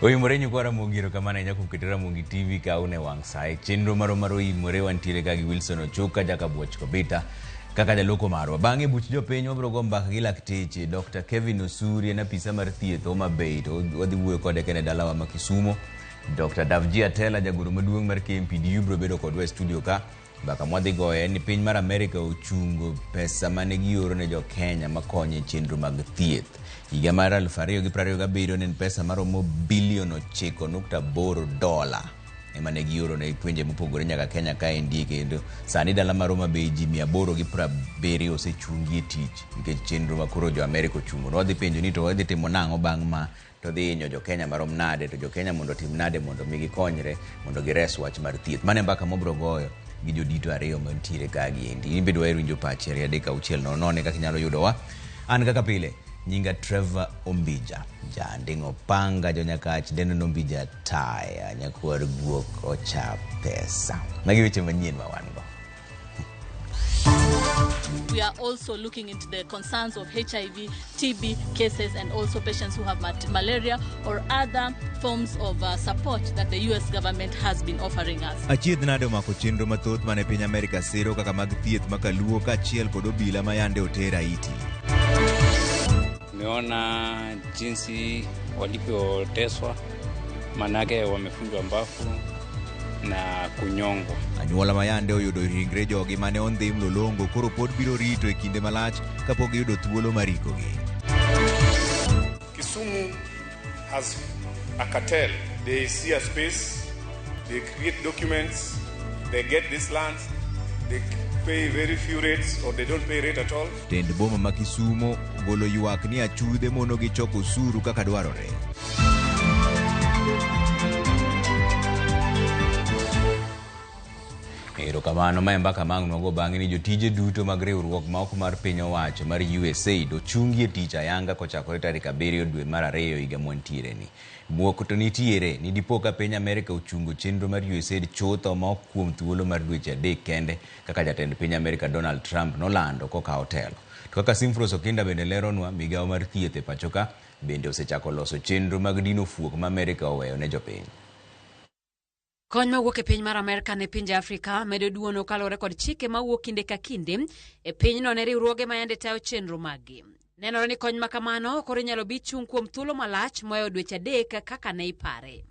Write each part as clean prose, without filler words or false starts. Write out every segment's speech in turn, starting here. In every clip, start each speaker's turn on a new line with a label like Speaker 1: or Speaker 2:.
Speaker 1: Oimore nyikwa Ramogi erokamano ahinya kuom keto Ramogi TV ka une wang' sa e chenro marwa mar Oimore wantiere ka gi Wilson Ochuka Jakabuoch Kobita kaka jaloko marwa. Bang'e buch jopiny wabiro go mbaka gi lakteche Dr. Kevin Osuri en apisa mar thieth Homa Bay to wadhi wuoyo kode kene dalawa ma Kisumo. Dr. Davji Atela jagoro maduong' mar KMPDU biro bedo kodwa e studio ka. Mbaka mwadhi goyo en ni piny mar Amerika ochungo pesa mane gioro ne jo Kenya makonyo e chenro mag thieth. Higa mar 2027 ne en pesa maromo bilion 9.8 dola ema ne gioro ne pinje mopogore nyaka Kenya kaendi kendo sani dala mar Homa Bay ji 870 osechungi e tich nikech chenro ma koro jo Amerika ochungo. Wadhi penjo ni to wadhi timo nang'o bang' ma to dhi hinyo jo Kenya marom nade to jo Kenya mondo otim nade mondo mi gikonyre mondo gires wach mar thieth. Mano e mbaka mobro goyo gi jodito ariyo mantiere ka giendi. In be dwaher winjo pachi 2 3 6 0 0 kaka inyalo yudowa. An kaka pile nyinga Trevor Ombija, janding'o panga jonyakach dendo Nombija taya nyakwar guok ocha pesa. Magi weche manyien ma wan go.
Speaker 2: We are also looking into the concerns of HIV, TB cases, and also patients who have malaria or other forms of support that the US government has been offering us.
Speaker 3: Achiedh nade omako chenro mathoth mane piny Amerika siro kaka mag thieth ma kaluo kaachiel kod obila ma yande oter Haiti.
Speaker 4: Tumeona jinsi walivyoteswa, manake wamefunjwa mbafu na kunyongwa.
Speaker 3: Anyuola ma yande oyudo ringre jogi mane ondhi Mlolongo koro pod biro rito e kinde malach kapok giyudo thuolo mar ikogi.
Speaker 5: Kisumu has a cartel. They see a space, they create documents, they get these lands, they pay very few rates or they don't pay rate at all.
Speaker 3: Tend boma ma Kisumo ogolo ywak ni achudhe monogi choko osuru kaka dwarore.
Speaker 1: Erokamano. Mae mbaka ma ang' nwago bang'e ni jotije duto mag riwruok ma ok mar piny owacho mar USAID ochungi e tich ayanga kochakore tarik 7 dwe mar 2 higa mwantiere ni. Bwok to nitiere ni dipo ka piny Amerika ochungo chenro mar USAID chutho ma ok kuom thuolo mar dweche 3 kende kaka jatend piny Amerika Donald Trump nolando kokawo telo. To kaka Simfros Okinda bende leronwa, migawo mar thieth e pacho ka bende osechako loso chenro mag dino fuok ma Amerika oweyo ne jopiny.
Speaker 6: Kony mawuok e piny mar Amerka ne pinje Afrika medo duono kaluwore kod chike mawuok kinde ka kinde e pinyno ne riwruoge ma yande tayo chenro maggi. Nenore ni kony ma kamano koro inyalo bi chung' kuom thuolo malach mohewo dweche 3 kaka ne ipare.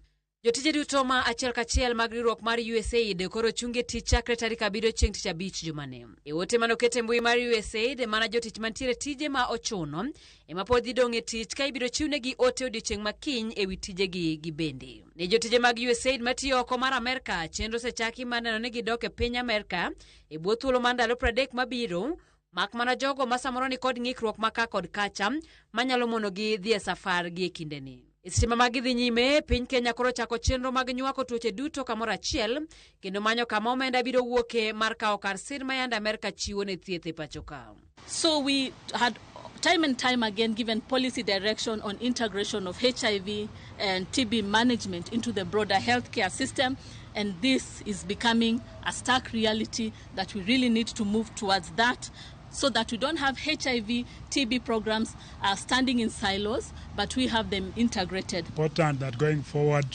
Speaker 6: Jotije duto ma achiel kachiel mag riwruok mar USAID koro chung e tich chakre tarik 7 chieng' tich abich jumani. E ote manoket e mbui mar USAID, mana jotich mantiere tije ma ochuno ema pod dhi dong' e tich ka ibiro chiwnegi ote odiechieng' ma kiny e wi tijegi gibende. Ne jotije mag USAID matiyo oko mar Amerka, chenro osechaki mar neno ni gidok e piny Amerka e bwo thuolo mar ndalo 30 mabiro, mak mana jogo ma samoro ni kod ng'ikruok ma ka kod kacha manyalo monogi dhi e safar gi e kindeni. E seche ma magi dhi nyime, piny Kenya koro chako chenro mag nywako tuoche duto kamoro achiel kendo manyo kama omenda biro wuoke mar kawo kar sir ma yande Amerka chiwo ne thieth e pacho ka.
Speaker 2: So we had time and time again given policy direction on integration of HIV and TB management into the broader healthcare system, and this is becoming a stark reality that we really need to move towards that, so that we don't have HIV, TB programs standing in silos, but we have them integrated.
Speaker 7: Important that going forward,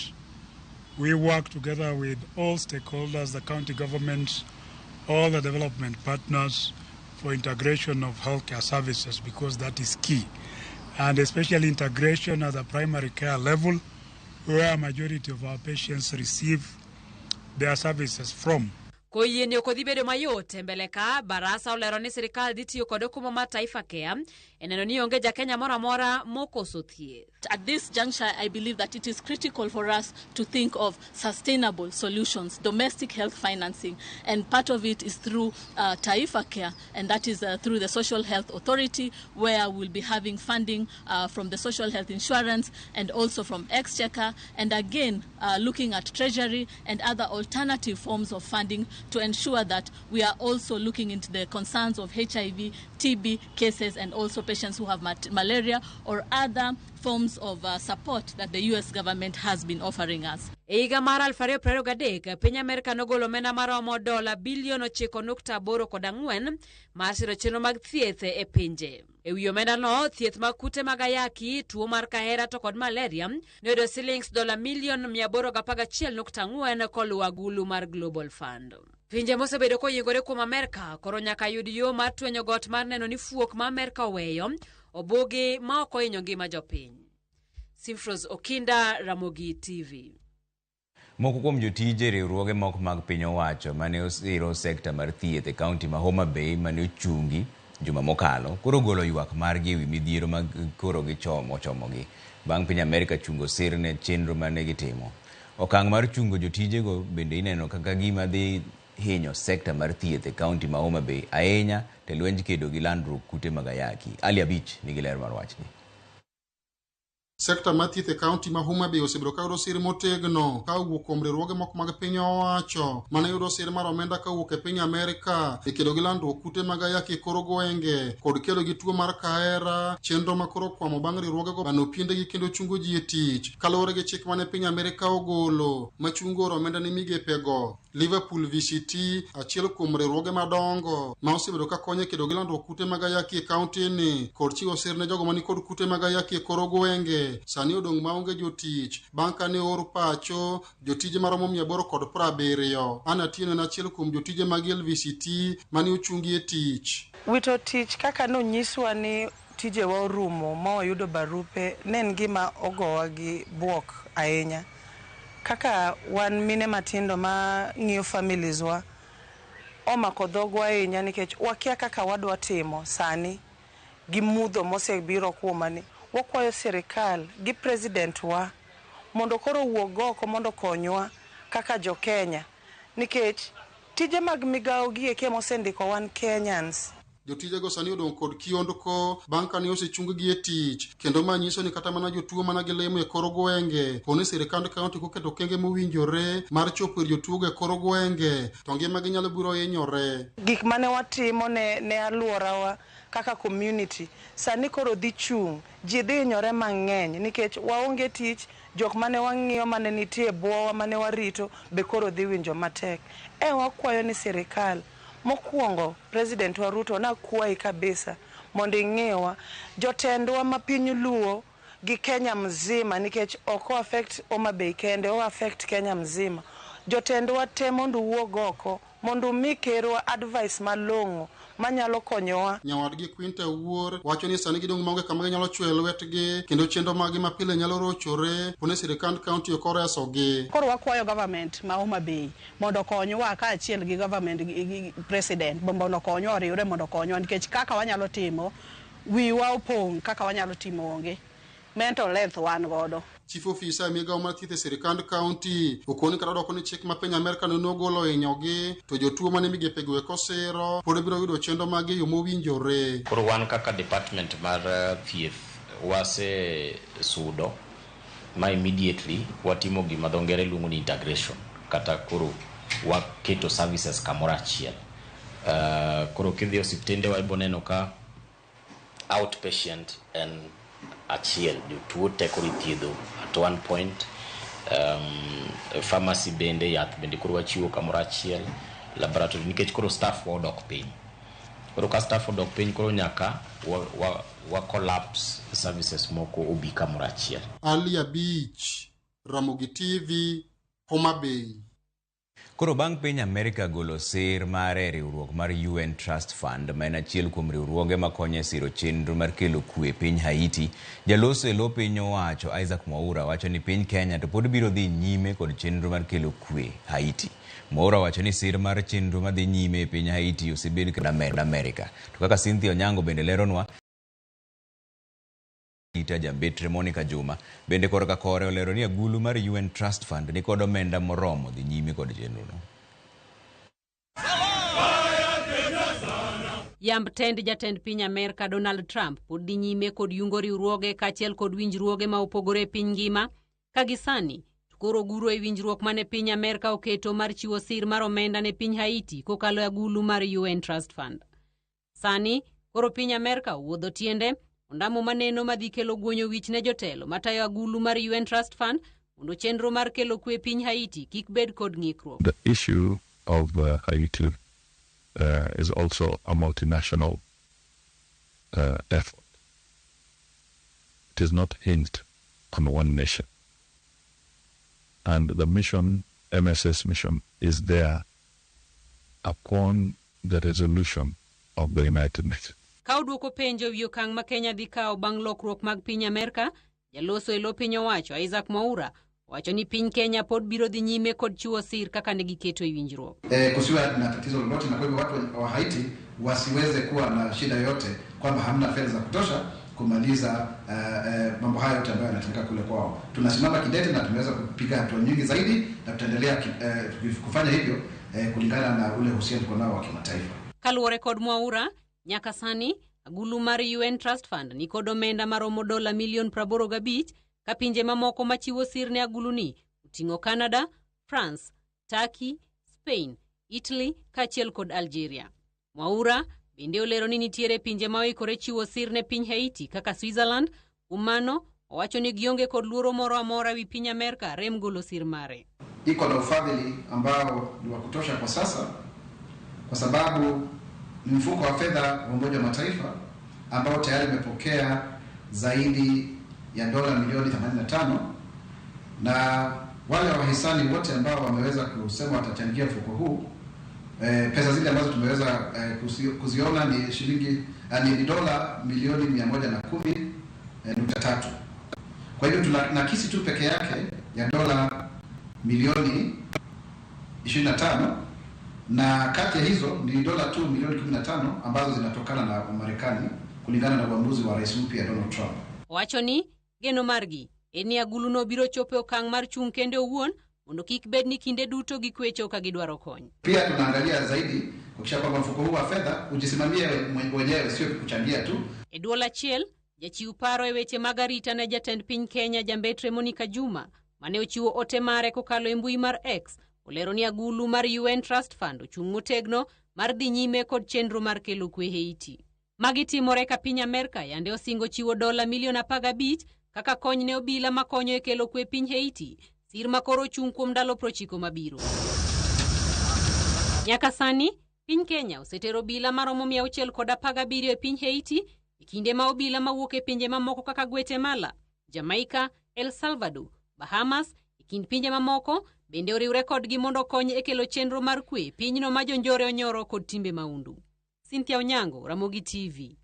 Speaker 7: we work together with all stakeholders, the county governments, all the development partners for integration of healthcare services, because that is key. And especially integration at the primary care level, where a majority of our patients receive their services from.
Speaker 6: Koyie ni ok odhi bedo mayot e mbele ka, Barasa olero ni sirikal dhi tiyo kod okumba mar Taifa Care e neno ni onge ja Kenya moro amora mokoso thieth.
Speaker 2: At this juncture, I believe that it is critical for us to think of sustainable solutions, domestic health financing, and part of it is through Taifa Care, and that is through the Social Health Authority, where we'll be having funding from the Social Health Insurance and also from Exchequer, and again, looking at Treasury and other alternative forms of funding to ensure that we are also looking into the concerns of HIV, TB cases, and also patients who have malaria or other forms of support that the US government has been offering us.
Speaker 6: E higa mar 2023, piny Amerka nogolo omenda maromo dola bilion 9.84 mar siro chenro mag thieth e pinje. E wi omendano, thieth mag kute mag ayaki, tuo mar kahera to kod malaria ne oyudo silings dola milion 811.4 koluwo agulu mar Global Fund. Pinje mosebedo koyiengore kuom Amerka koro nyaka yud yo mar twenyo got mar neno ni fuok ma Amerka oweyo obugi ma ok ohinyo ngima jopiny. Simfros Okinda, Ramogi TV.
Speaker 1: Moko kuom jotije riwruoge moko mag piny owacho mane osiro sekta mar thieth e kaunti ma Homa Bay mane ochungi juma mokalo koro ogolo ywak margi ewi midhiero mag koro gichomo chomogi bang' piny Amerka chungo sir ne chenro mane gitimo. Okang' mar chungo jotijego bende ineno kaka gima dhi hinyo sekta mar thieth e kaunti ma Homa Bay ahinya to e lwenj kedo gi landruok kute mag ayaki. Ali Abich nigi ler mar wachni.
Speaker 8: Sekta mar thieth e kaunti ma Homa Bay osebedo ka yudo sir motegno ka owuok kuom riwruoge moko mag piny owacho mane yudo sir mar omenda ka owuok e piny Amerka e kedo gi landruok kute mag ayaki e kor gwenge kod kedo gi tuo mar kahera, chenro ma koro okwamo bang' riwruogego bano piendegi kendo chungo ji e tich kaluwore gi chik mane piny Amerka ogolo machungo oro omenda ne migepego. Liverpool VCT, achiel kuom riwruoge madongo ma osebedo ka konyo e kedo gi landruok kute mag ayaki e kaunti ni kod chiwo sir ne jogo manikod kute mag ayaki e kor gwenge, sani odong' maonge jotich bang' ka ne oor pacho jotije maromo 870. Anna Atieno en achiel kuom jotije mag LVCT mane ochungi e tich.
Speaker 9: Wito tich kaka nonyiswa ni tijewa orumo ma wayudo barupe ne en gima ogowa gi buok ahinya. Kaka wan mine matindo ma ng'iyo families wa, omako dhogwa ahinya nikech wakia kaka wadwa timo sani gi mudho mosebiro kuomani. Wakwayo sirikal gi president wa mondo koro owuog oko mondo okonywa kaka jo Kenya nikech tije mag migawo gi eki emosendiko wan Kenyans.
Speaker 8: Jotijego sani odong' kod kiondko bang' kane osechung-gi e tich, kendo ma nyiso ni kata mana jotuo mana gilimo e kor gwenge poni sirikand kaunti koketo okenge mowinjore mar chopo ir jotuogo e kor gwenge to ngimagi nyalo biro hinyore.
Speaker 9: Gik mane watimo ne alworawa kaka community sani koro dhi chung', ji dhi hinyore mang'eny nikech waonge tich, jok mane wang'iyo mane nitie e bwowa mane warito be koro dhi winjo matek. E wakwayo ni sirikal mokwongo President wa Ruto nakwayi kabisa mondo ing'iwa jotendwa ma piny Luo gi Kenya mzima nikech ok o affect Homa Bay kende, o affect Kenya mzima. Jotendwa te mondo owuog oko mondo umi kerwa advice malong'o manyalo konyowa.
Speaker 8: Nyawadgi Quinta Wuor wacho ni sani gidong' maonge kama ginyalo chwoye lwetgi kendo chenro maggi mapile nyalo rochore poni sirikand kaunti ok oresogi.
Speaker 10: Koro wakwayo government ma Homa Bay mondo okonywa kaachiel gi government gi president mondo okonywa oriwre mondo okonywa nikech kaka wanyalo timo wiwa opong' kaka wanyalo timo onge. Mental health wan godo.
Speaker 8: Chief officer e migawo mar thieth e sirikand kaunti okoni kata odoko ni chik ma piny Amerka ne nogolo hinyogi to jotuo mane migepego eko siro pod biro yudo chenro maggi e yo mowinjore.
Speaker 11: Koro wan kaka department mar thieth wase sudo ma immediately watimo gima dho ngere luongo ni integration kata koro waketo services kamoro achiel. Koro kidhi e osiptende wa ibo neno ka outpatient en achiel, jotuo te koro ithiedho at one point. Pharmacy bende, yath bende koro wachiwo kamoro achiel, laboratory nikech koro staff wa odok piny. Koro ka staff odok piny koro nyaka wa collapse services moko obi kamoro achiel.
Speaker 8: Ali Abich, Ramogi TV, Homa Bay.
Speaker 1: Koro bang' piny Amerka golo sir mare e riwruok mar UN Trust Fund ma en achiel kuom riwruoge makonyo e siro chenro mar kelo kwe e piny Haiti, jaloso e lo piny owacho Isaac Mwaura wacho ni piny Kenya to pod biro dhi nyime kod chenro mar kelo kwe Haiti. Mwaura wacho ni sir mar chenro madhi nyime e piny Haiti osebed kod Amerka. To kaka Cynthia Onyango bende leronwa, Ita Jambetre Monica Juma bende korka kore olero ni agulu mar UN Trust Fund ni kod omenda moromo dhi nyime kod chenro no.
Speaker 6: Yamb tend jatend piny Amerka Donald Trump pod dhi nyime kod yungo riwruoge kaachiel kod winjruoge ma opogore e piny ngima ka gisani koro guro e winjruok mane piny Amerka oketo mar chiwo sir mar omenda ne piny Haiti kokalo e agulu mar UN Trust Fund. Sani koro piny Amerka owuodho tiende ondamo maneno madhi kelo guonyo wich ne jotelo matayo agulu mar UN Trust Fund mondo chenro mar kelo kwe piny Haiti kik bed kod ng'ikruok.
Speaker 12: The issue of Haiti is also a multinational effort. It is not hinged on one nation. And the mission, MSS mission, is there upon the resolution of the United Nations.
Speaker 6: Ka odwoko penjo ewi okang' ma Kenya dhi kawo bang' lokruok mag piny Amerka, jaloso e lo piny owacho Isaac Mwaura owacho ni piny Kenya pod biro dhi nyime kod chiwo sir kaka ne giketo e winjruok.
Speaker 13: Kusiwe na tatizo lolote, na kwa hivyo watu wa Haiti wasiweze kuwa na shida yoyote kwamba hamna fedha za kutosha kumaliza mambo haya yote ambayo yanatendeka kule kwao. Tunasimama kidete na tumeweza kupiga hatua nyingi zaidi na tutaendelea kufanya hivyo kulingana na ule uhusiano tuko nao wa kimataifa.
Speaker 6: Kaluwore kod Mwaura, nyaka sani agulu mar UN Trust Fund ni kod omenda maromo dola milion 85 ka pinje mamoko machiwo sir ne aguluni oting'o Canada, France, Turkey, Spain, Italy kaachiel kod Algeria. Mwaura bende olero ni nitiere pinje ma oikore chiwo sir ne piny Haiti kaka Switzerland. Kuom mano owacho ni gionge kod luoro moro amora wi piny Amerka rem golo sir mare.
Speaker 13: Iko na ufadhili ambao ni wa kutosha kwa sasa, kwa sababu ni mfuko wa fedha wa Umoja wa Mataifa ambao tayari umepokea zaidi ya dola milioni 85, na wale wahisani wote ambao wameweza kusema watachangia mfuko huu, pesa zile ambazo tumeweza kuziona ni shilingi ni dola milioni 110.3. Kwa hivyo tuna nakisi tu peke yake ya dola milioni 25, na kati ya hizo ni dola tu milioni 15 ambazo zinatokana na Marekani kulingana na uamuzi wa rais mpya Donald Trump.
Speaker 6: Owacho ni geno margi en ni aguluno biro chopo e okang' mar chung' kende owuon mondo kik bed ni kinde duto gikwecho ka gidwaro kony.
Speaker 13: Pia tunaangalia zaidi kuhakikisha kwamba mfuko huu wa fedha ujisimamie wenyewe, sio kuchangia tu.
Speaker 6: E duol achiel, jachiw paro e weche mag arita ne jatend piny Kenya Jambetre Monica Juma mane ochiwo ote mare kokalo e mbui mar X olero ni agulu mar UN Trust Fund ochung' motegno mar dhi nyime kod chenro mar kelo kwe Haiti. Magi timore ka piny Amerka yande osingo chiwo dola milion 15 kaka kony ne obila makonyo e kelo kwe piny Haiti, sir ma koro ochung' kuom ndalo 90 mabiro. Nyaka sani, piny Kenya osetero obila maromo 617 e piny Haiti e kinde ma obila mawuok e pinje mamoko kaka Guatemala, Jamaica, El Salvador, Bahamas e kind pinje mamoko bende oriwre kodgi mondo okony e kelo chenro mar kwe pinyno ma jonjore onyoro kod timbe maundu. Cynthia Onyango, Ramogi TV.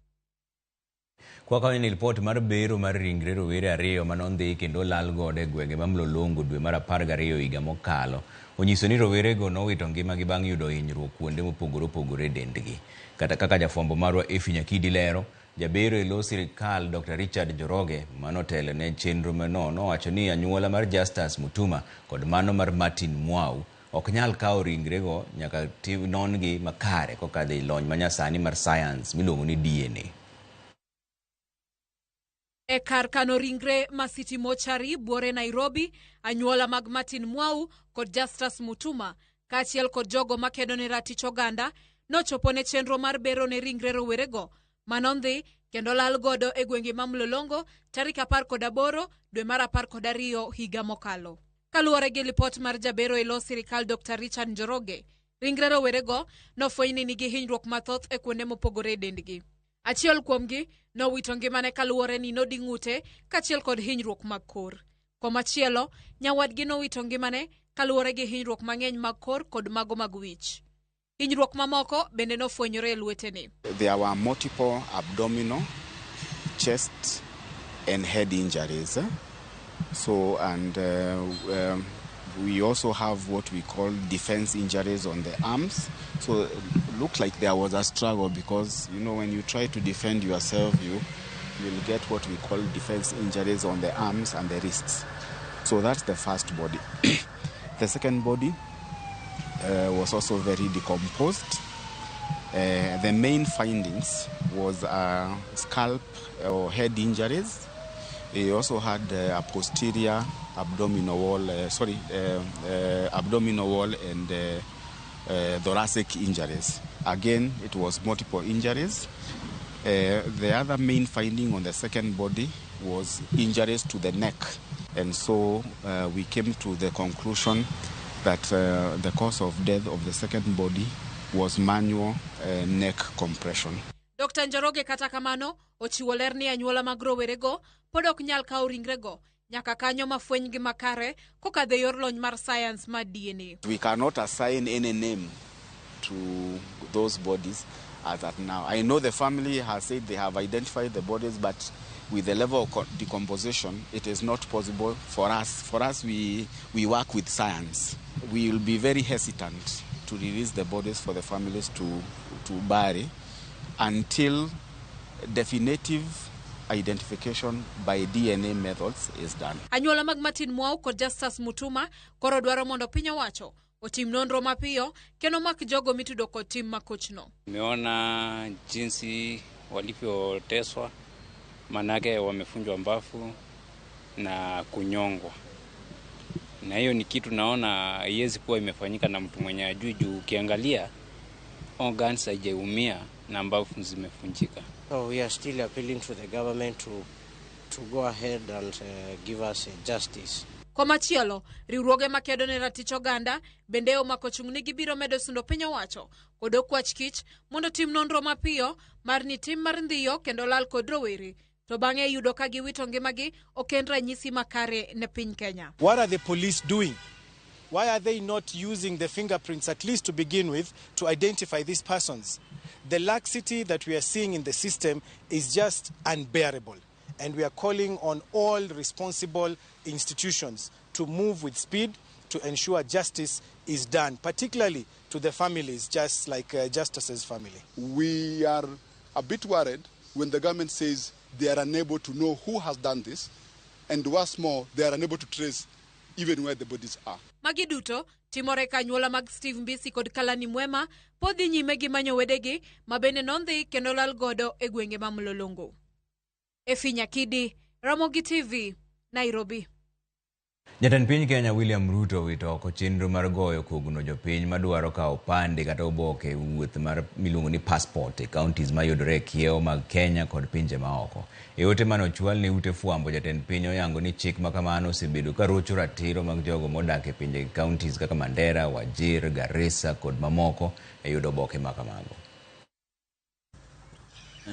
Speaker 1: Kwa kawaida ni ripot mar bero mar ringre rowere ariyo manondhi kendo lal godo e gwenge ma Mlolongo dwe mar 12 higa mokalo onyiso ni rowerego nowito ngimagi bang' yudo hinyruok kuonde mopogore opogore e dendgi. Kata kaka jafwambo marwa Effie Nyakidi lero, jabero e lo sirikal Dr. Richard Njoroge manotelo ne chenro mano nowacho ni anyuola mar Justus Mutuma kod mano mar Martin Mwau ok nyal kawo ringrego nyaka non-gi makare kokadho e lony manyasani mar science miluongo ni DNA.
Speaker 14: E kar kano ringre ma City Mortuary buore Nairobi, anyuola mag Martin Mwau kod Justus Mutuma kaachiel kod jogo makedo ne ratich oganda nochopo ne chenro mar bero ne ringre rowerego manondhi kendo lal godo e gwenge ma Mlolongo tarik 18 dwe mar 12 higa mokalo. Kaluwore gi lipot mar jabero e lo sirikal Dr. Richard Njoroge, ringre rowerego nofweny ni nigi hinyruok mathoth e kuonde mopogore e dendgi. Achiel kuomgi nowito ngimane kaluwore ni nodi ng'ute kaachiel kod hinyruok mag kor. Komachielo, nyawadgi nowito ngimane kaluwore gi hinyruok mang'eny mag kor kod mago mag wich. Hinyruok mamoko bende nofwenyore e lwetene.
Speaker 15: There were multiple abdominal, chest and head injuries. So, and we also have what we call defense injuries on the arms. So it looked like there was a struggle because, you know, when you try to defend yourself, you will get what we call defense injuries on the arms and the wrists. So that's the first body. The second body was also very decomposed. The main findings was scalp or head injuries. He also had a posterior abdominal wall, abdominal wall and thoracic injuries. Again, it was multiple injuries. The other main finding on the second body was injuries to the neck. And so we came to the conclusion that the cause of death of the second body was manual neck compression.
Speaker 14: Dr. Njoroge kata kamano ochiwo ler ni anyuola mag rowerego pod ok nyal kawo ringrego nyaka kanyo mafwenygi makare kokadho e yor lony mar science mar DNA.
Speaker 15: We cannot assign any name to those bodies as at now. I know the family has said they have identified the bodies, but with the level of decomposition, it is not possible for us. For us, we work with science. We will be very hesitant to release the bodies for the families to bury until definitive identification by DNA methods is done.
Speaker 14: Anyuola mag Martin Mwau kod Justus Mutuma koro dwaro mondo piny owacho otim nonro mapiyo kendo mak jogo mitudo kod tim makochno.
Speaker 4: Nimeona jinsi walivyoteswa, manake wamefunjwa mbafu na kunyongwa. Na hiyo ni kitu naona haiwezi kuwa imefanyika na mtu mwenye ajui, juu ukiangalia organs haijaumia na mbafu zimefunjika.
Speaker 16: So we are still appealing to the government to go ahead and give us justice.
Speaker 14: Komachielo, riwruoge makedo ne ratich oganda bende omako chung' ni gibiro medo sundo piny owacho kod okwach kich mondo tim nonro mapiyo mar ni tim mar ndhiyo kendo lal kod rowere to bang'e yudo ka giwito ngimagi ok en ranyisi makare ne piny Kenya.
Speaker 17: What are the police doing? Why are they not using the fingerprints, at least to begin with, to identify these persons? The laxity that we are seeing in the system is just unbearable. And we are calling on all responsible institutions to move with speed to ensure justice is done, particularly to the families, just like Justice's family.
Speaker 18: We are a bit worried when the government says they are unable to know who has done this, and worse more, they are unable to trace even where the bodies are.
Speaker 14: Magi duto timore ka anyuola mag Steve Mbisi kod Kalani Mwema pod dhi nyime gi manyo wedegi ma bende nondhi kendo lal godo e gwenge ma Mlolongo. Efi Nyakidi, Ramogi TV, Nairobi.
Speaker 1: Jatend piny Kenya William Ruto owito oko chenro mar goyo kogno jopiny madwaro kawo opande kata oboke wuoth mar miluongo ni passport e counties mayudore e kiewo mag Kenya kod pinje maoko. E ote mane ochwal ne ute fwambo, jatend piny oyango ni chik makamano osebedo ka rocho ratiro mag jogo modak e pinje counties kaka Mandera, Wajir, Garissa kod mamoko e yudo oboke makamago.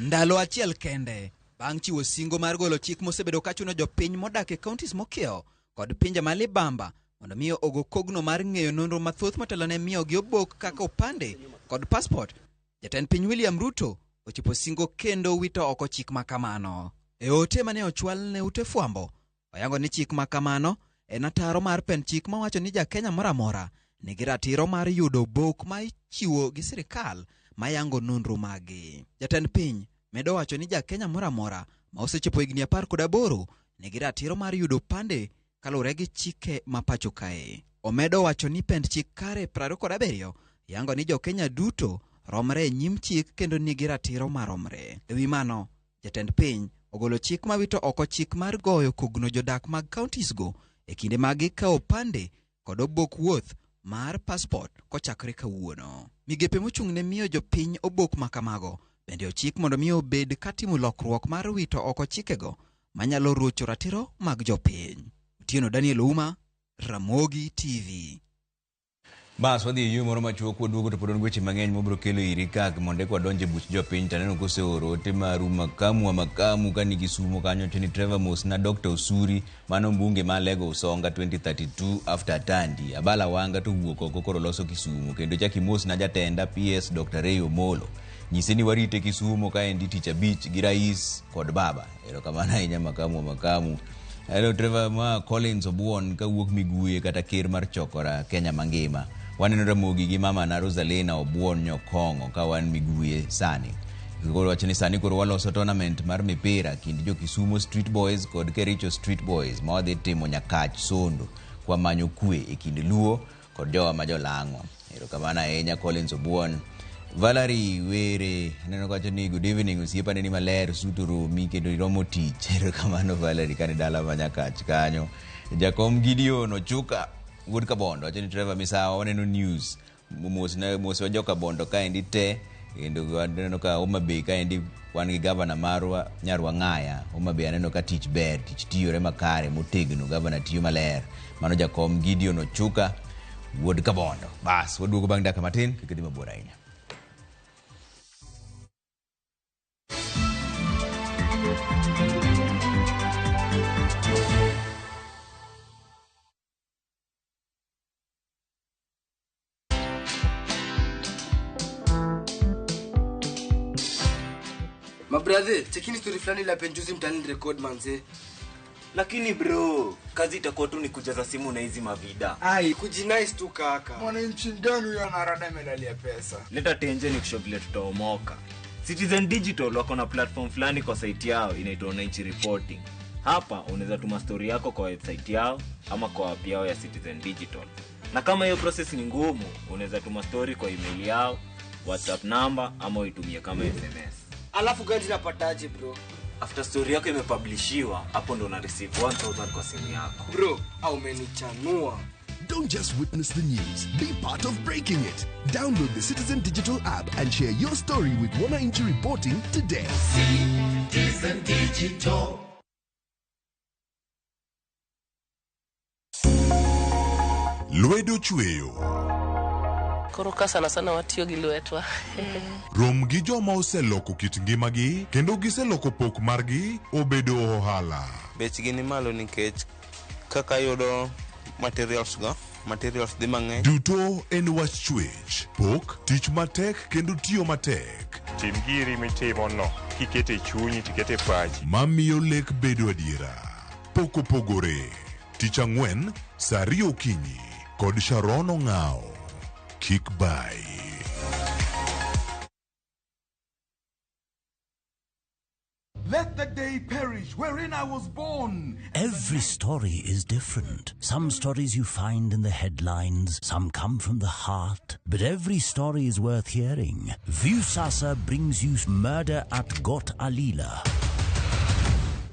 Speaker 19: Ndalo achiel kende bang' chiwo singo mar golo chik mosebedo kachuno jopiny modak e counties mokiewo kod pinje ma libamba mondo miyo ogo kogno mar ng'eyo nonro mathoth motelo ne miyogi obok kaka opande kod passport, jatend piny William Ruto ochopo singo kendo wito oko chik makamano. E ote mane ochwal ne ute fwambo, oyango ni chik makamano en ataro mar pend chik mawacho ni ja Kenya moro amora nigi ratiro mar yudo obok ma ichiwo gi sirikal mayango nonro magi. Jatend piny medo wacho ni ja Kenya moro amora ma osechopo higni 18 nigi ratiro mar yudo opande kaluwore gi chike ma pacho kae. Omedo wacho ni pend chik kare 27 yango ni jo Kenya duto romre e nyim chik kendo nigi ratiro maromre. E wi mano, jatend piny ogolo chik mawito oko chik mar goyo kogno jodak mag counties go e kinde ma gikawo opande kod obok wuoth mar passport kochakore kawuono. Migepe mochung' ne miyo jopiny obok makamago bende ochik mondo mi obed katimo lokruok mar wito oko chikego manyalo rocho ratiro mag jopiny. Otieno Daniel Ouma, Ramogi TV.
Speaker 1: Bas wadhi e yo moro machuok waduogo to pod wan weche mang'eny mobiro kelo iri kak mondo eka wadonj e buch jopiny. To aneno koseoro ote maru makamu ka nigi sumo kanyo wacho ni Trevor mosna Dr. Osuri mano mbunge ma Alego Usonga 2032 after Tandi. Abala Wanga to wuok oko koro loso Kisumu kendo chak imosna jatenda PS Dr. Ray Omolo. Nyise ni warite Kisumu kaendi tich abich gi rais kod baba. Erokamano ahinya makamu. Hello Trevor ma Collins Obuon kawuok Miguye kata ker mar chokora Kenya mangima. Waneno Ramogi gi mama na Rosalina Obuon Nyokong'o ka wan Miguye sani. Koro wacho ni sani koro waloso tournament mar mipira kind jo Kisumu Street Boys kod Kericho Street Boys ma wadhi timo Nyakach Sondo kwa manyo kwe e kind Luo kod jowa ma jolang'o. Erokamano ahinya Collins Obuon. Valerie Were aneno kawacho ni good evening osiepa neni maler suit oromi kendo iromo tich. Erokamano Valerie kane dala ma Nyakach kanyo. Jakom Gideon Ochuka wuod Kabondo wacho ni Trevor Misawa waneno news mos ne mos wa joka Bondo kaendi te kendo waneno ka Homa Bay kaendi wan gi gavana marwa Nyar Wang'aya. Homa Bay aneno ka tich ber, tich tiyore makare motegno, gavana tiyo maler. Mano jakom Gideon Ochuka wuod Kabondo. Bas, waduogo bang' dakika matin kik idhi mabor ahinya.
Speaker 20: Mabrathe, chekini story fulani la penjuzi mtaani record manze.
Speaker 21: Lakini bro, kazi itakuwa tu ni kujaza simu na hizi mavida.
Speaker 20: Ai, kujinice tu kaka.
Speaker 22: Mwananchi gani huyo anarada medali pesa?
Speaker 21: Leta tenje ni kushow vile tutaomoka. Citizen Digital wako na platform fulani kwa site yao inaitwa Wananchi Reporting. Hapa unaweza tuma story yako kwa website yao ama kwa app yao ya Citizen Digital. Na kama hiyo process ni ngumu, unaweza tuma story kwa email yao, WhatsApp number ama uitumie kama SMS.
Speaker 20: Alafu gani napataje bro?
Speaker 21: After story yako imepublishiwa, hapo ndo una receive 1000 kwa simu yako.
Speaker 20: Bro, au umenichanua.
Speaker 23: Don't just witness the news, be part of breaking it. Download the Citizen Digital app and share your story with Wananchi Reporting today.
Speaker 24: Citizen Digital.
Speaker 25: Lwedo chweyo.
Speaker 26: Koro ka sana sana watiyo gi lwetwa.
Speaker 25: Rom gi joma oseloko kit ngimagi kendo giseloko pok margi obedo ohala.
Speaker 27: Bechgi ni malo nikech kaka yudo materials go, materials dhi mang'eny.
Speaker 25: Duto en wach chwech, pok, tich matek kendo tiyo matek.
Speaker 5: Tim giri mitimo no, kikete chunyi tikete pachi.
Speaker 25: Mamiyo lek bedo adiera. Pok opogore. Tich ang'wen, saa ariyo okinyi kod Sharon Ong'ao. Kik bai.
Speaker 28: Let the day perish wherein I was born.
Speaker 29: Every story is different. Some stories you find in the headlines, some come from the heart. But every story is worth hearing. Viusasa brings you Murder at Got Alila.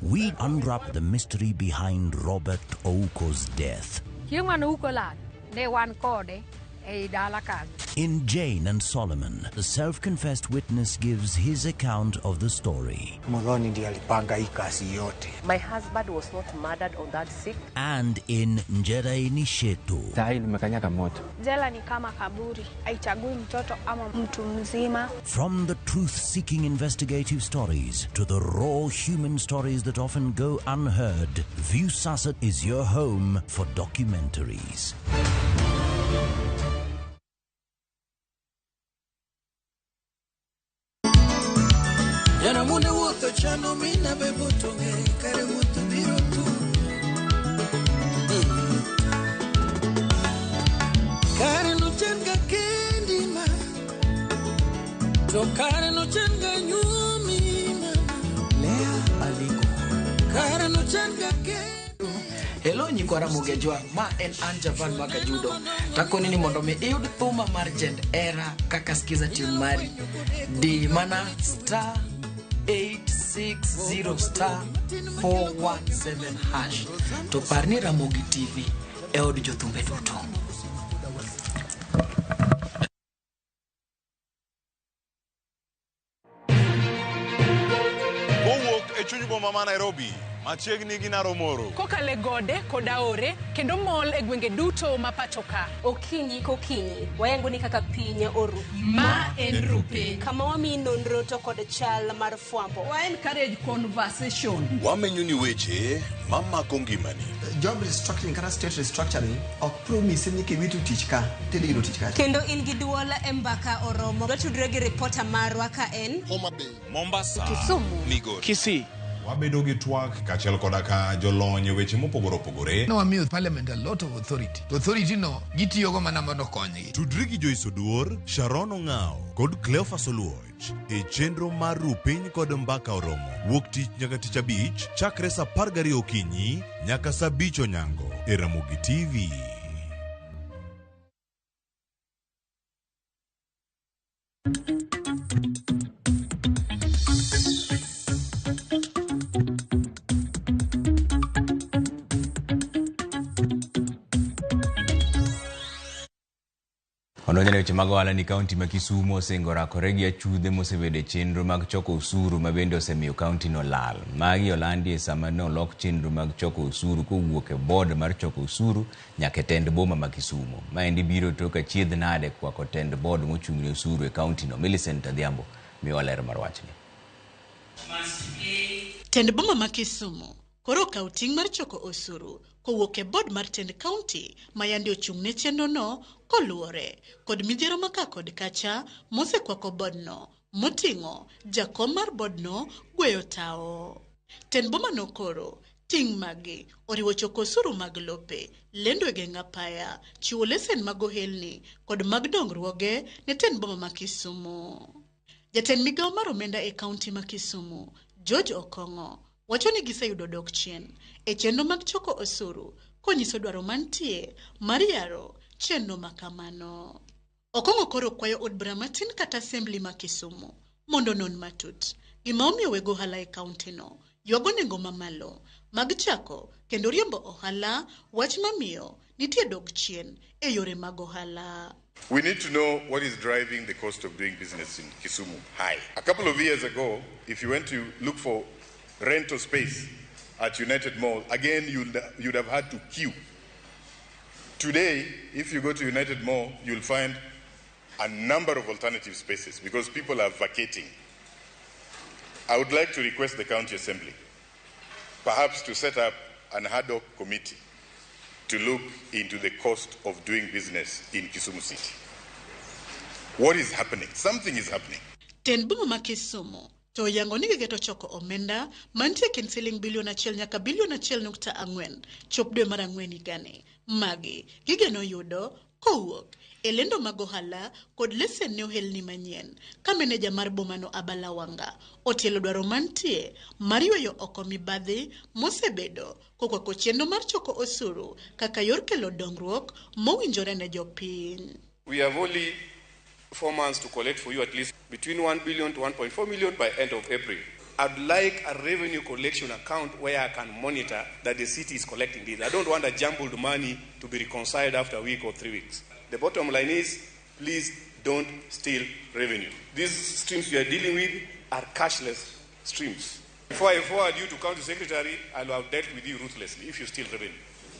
Speaker 29: We unwrap the mystery behind Robert Ouko's death.
Speaker 30: Chieng' mane Ouko lal, ne wan kode ei dala kanyo.
Speaker 29: In Jane and Solomon, the self-confessed witness gives his account of the story.
Speaker 31: Muthoni ndiye alipanga hii kazi yote.
Speaker 32: My husband was not murdered on that sick.
Speaker 29: And in Njeraini Shetu.
Speaker 33: Sahi lumekanyaga moto.
Speaker 34: Jela ni kama kaburi, haichagui mtoto ama mtu mzima.
Speaker 29: From the truth-seeking investigative stories to the raw human stories that often go unheard, Viusasa is your home for documentaries.
Speaker 24: Jana mune wuotho chano mina be botonge kare wuotho biro tu. Kare no chenga kendi ma, to kare no chenga nyumi ma.
Speaker 35: Lea Aliko.
Speaker 24: Kare no chenga kendi.
Speaker 35: Hello nyikwa Ramogi Ajwang', ma en an Javan Makajudo. Takoni ni mondo mi iyud thuma mar Jend Era kaka skiza tune mari. Di mana star 860 star 417 hash. To par ni Ramogi TV e od jothumbe duto.
Speaker 25: Kowuok e chuny boma ma Nairobi, machiegni gi Naromoro.
Speaker 36: Kokale gode kod aore kendo mol e gwenge duto ma pacho ka.
Speaker 37: Okinyi kokinyi, wayango ni kaka piny oru.
Speaker 36: Ma en Rupiny.
Speaker 37: Kama wamiyi nonro to kod chal mar fwambo.
Speaker 10: Wa encourage conversation.
Speaker 25: Wamenyo ni weche mamako ngimani.
Speaker 38: Job restructuring kata state restructuring ok promise ni kiwito tich ka tidhi yudo tich kacha.
Speaker 37: Kendo in gi duol e mbaka oromo. Watudre gi ripota marwa ka en
Speaker 8: Homa Bay,
Speaker 5: Mombasa,
Speaker 37: Kisumu,
Speaker 5: Migori,
Speaker 8: Kisii.
Speaker 25: Wabedo gi twak kaachiel koda ka jolony e weche mopogore opogore.
Speaker 39: Nowamiyo parliament a lot of authority. To authority no gitiyogo mana mondo okonygi.
Speaker 25: Tudri gi Joyce Oduor, Sharon Ong'ao kod Cleophas Oluoch e chenro mar Rupiny kod Mbaka Oromo. Wuok tich nyaka tich abich chakre saa 12 okinyi nyaka saa 5 onyango e Ramogi TV.
Speaker 1: Odonjone weche mag ohala ni kaunti ma Kisumu osingo rakore gi achudhe mosebedo e chenro mag choko osuru ma bende osemiyo kaunti no lal. Magi olandi e sama ne olok chenro mag choko osuru kowuok e board mar choko osuru nyaka e tend boma ma Kisumu. Maendi biro tok achiedh nade kwako tend board mochung' ne osuru e kaunti no. Millicent Adhiambo miyowa ler mar wachni.
Speaker 2: Tend boma ma Kisumu koro okawo ting' mar choko osuru kowuok e board mar tend kaunti ma yande ochung' ne chenrono koluwore kod midhiero ma ka kod kacha mosekwako boardno moting'o jakom mar boardno gweyo tawo. Tend bomano koro ting' magi oriwo choko osuru mag lope, lendo e geng' apaya, chiwo lesen mag ohelni kod mag dongruoge ne tend boma ma Kisumu. Jatend migawo mar omenda e kaunti ma Kisumu, George Okong'o, wacho ni giseyudo dok chien e chenro mag choko osuru konyiso dwaro mantie mar yaro chenro ma kamano. Okong'o koro kwayo od bura matin kata assembly ma Kisumu mondo onon matut gima omiyo weg ohala e kaunti no ywago nengo mamalo mag chako kendo riembo ohala, wach mamiyo nitie dok chien e yore mag ohala.
Speaker 5: We need to know what is driving the cost of doing business in Kisumu high. A couple of years ago, if you went to look for rental space at United Mall, again, you'd have had to queue. Today, if you go to United Mall, you'll find a number of alternative spaces because people are vacating. I would like to request the County Assembly perhaps to set up an ad hoc committee to look into the cost of doing business in Kisumu City. What is happening? Something is happening.
Speaker 2: Tend boma ma Kisumu to oyango ni giketo choko omenda mantie kind siling bilion 1 nyaka bilion 1.4 chop dwe mar ang'wen higani. Magi gigeno yudo kowuok e lendo mag ohala kod lesen ne ohelni manyien ka meneja mar bomano Abala Wanga otielo dwaro mantie mar yweyo oko mibadhi mosebedo kokwako chenro mar choko osuru kaka yor kelo dongruok mowinjore ne jopiny.
Speaker 5: We have only 4 months to collect for you at least between 1 billion to 1.4 million by end of April. I'd like a revenue collection account where I can monitor that the city is collecting this. I don't want a jumbled money to be reconciled after a week or 3 weeks. The bottom line is, please don't steal revenue. These streams we are dealing with are cashless streams. Before I forward you to county secretary, I'll have dealt with you ruthlessly if you steal revenue.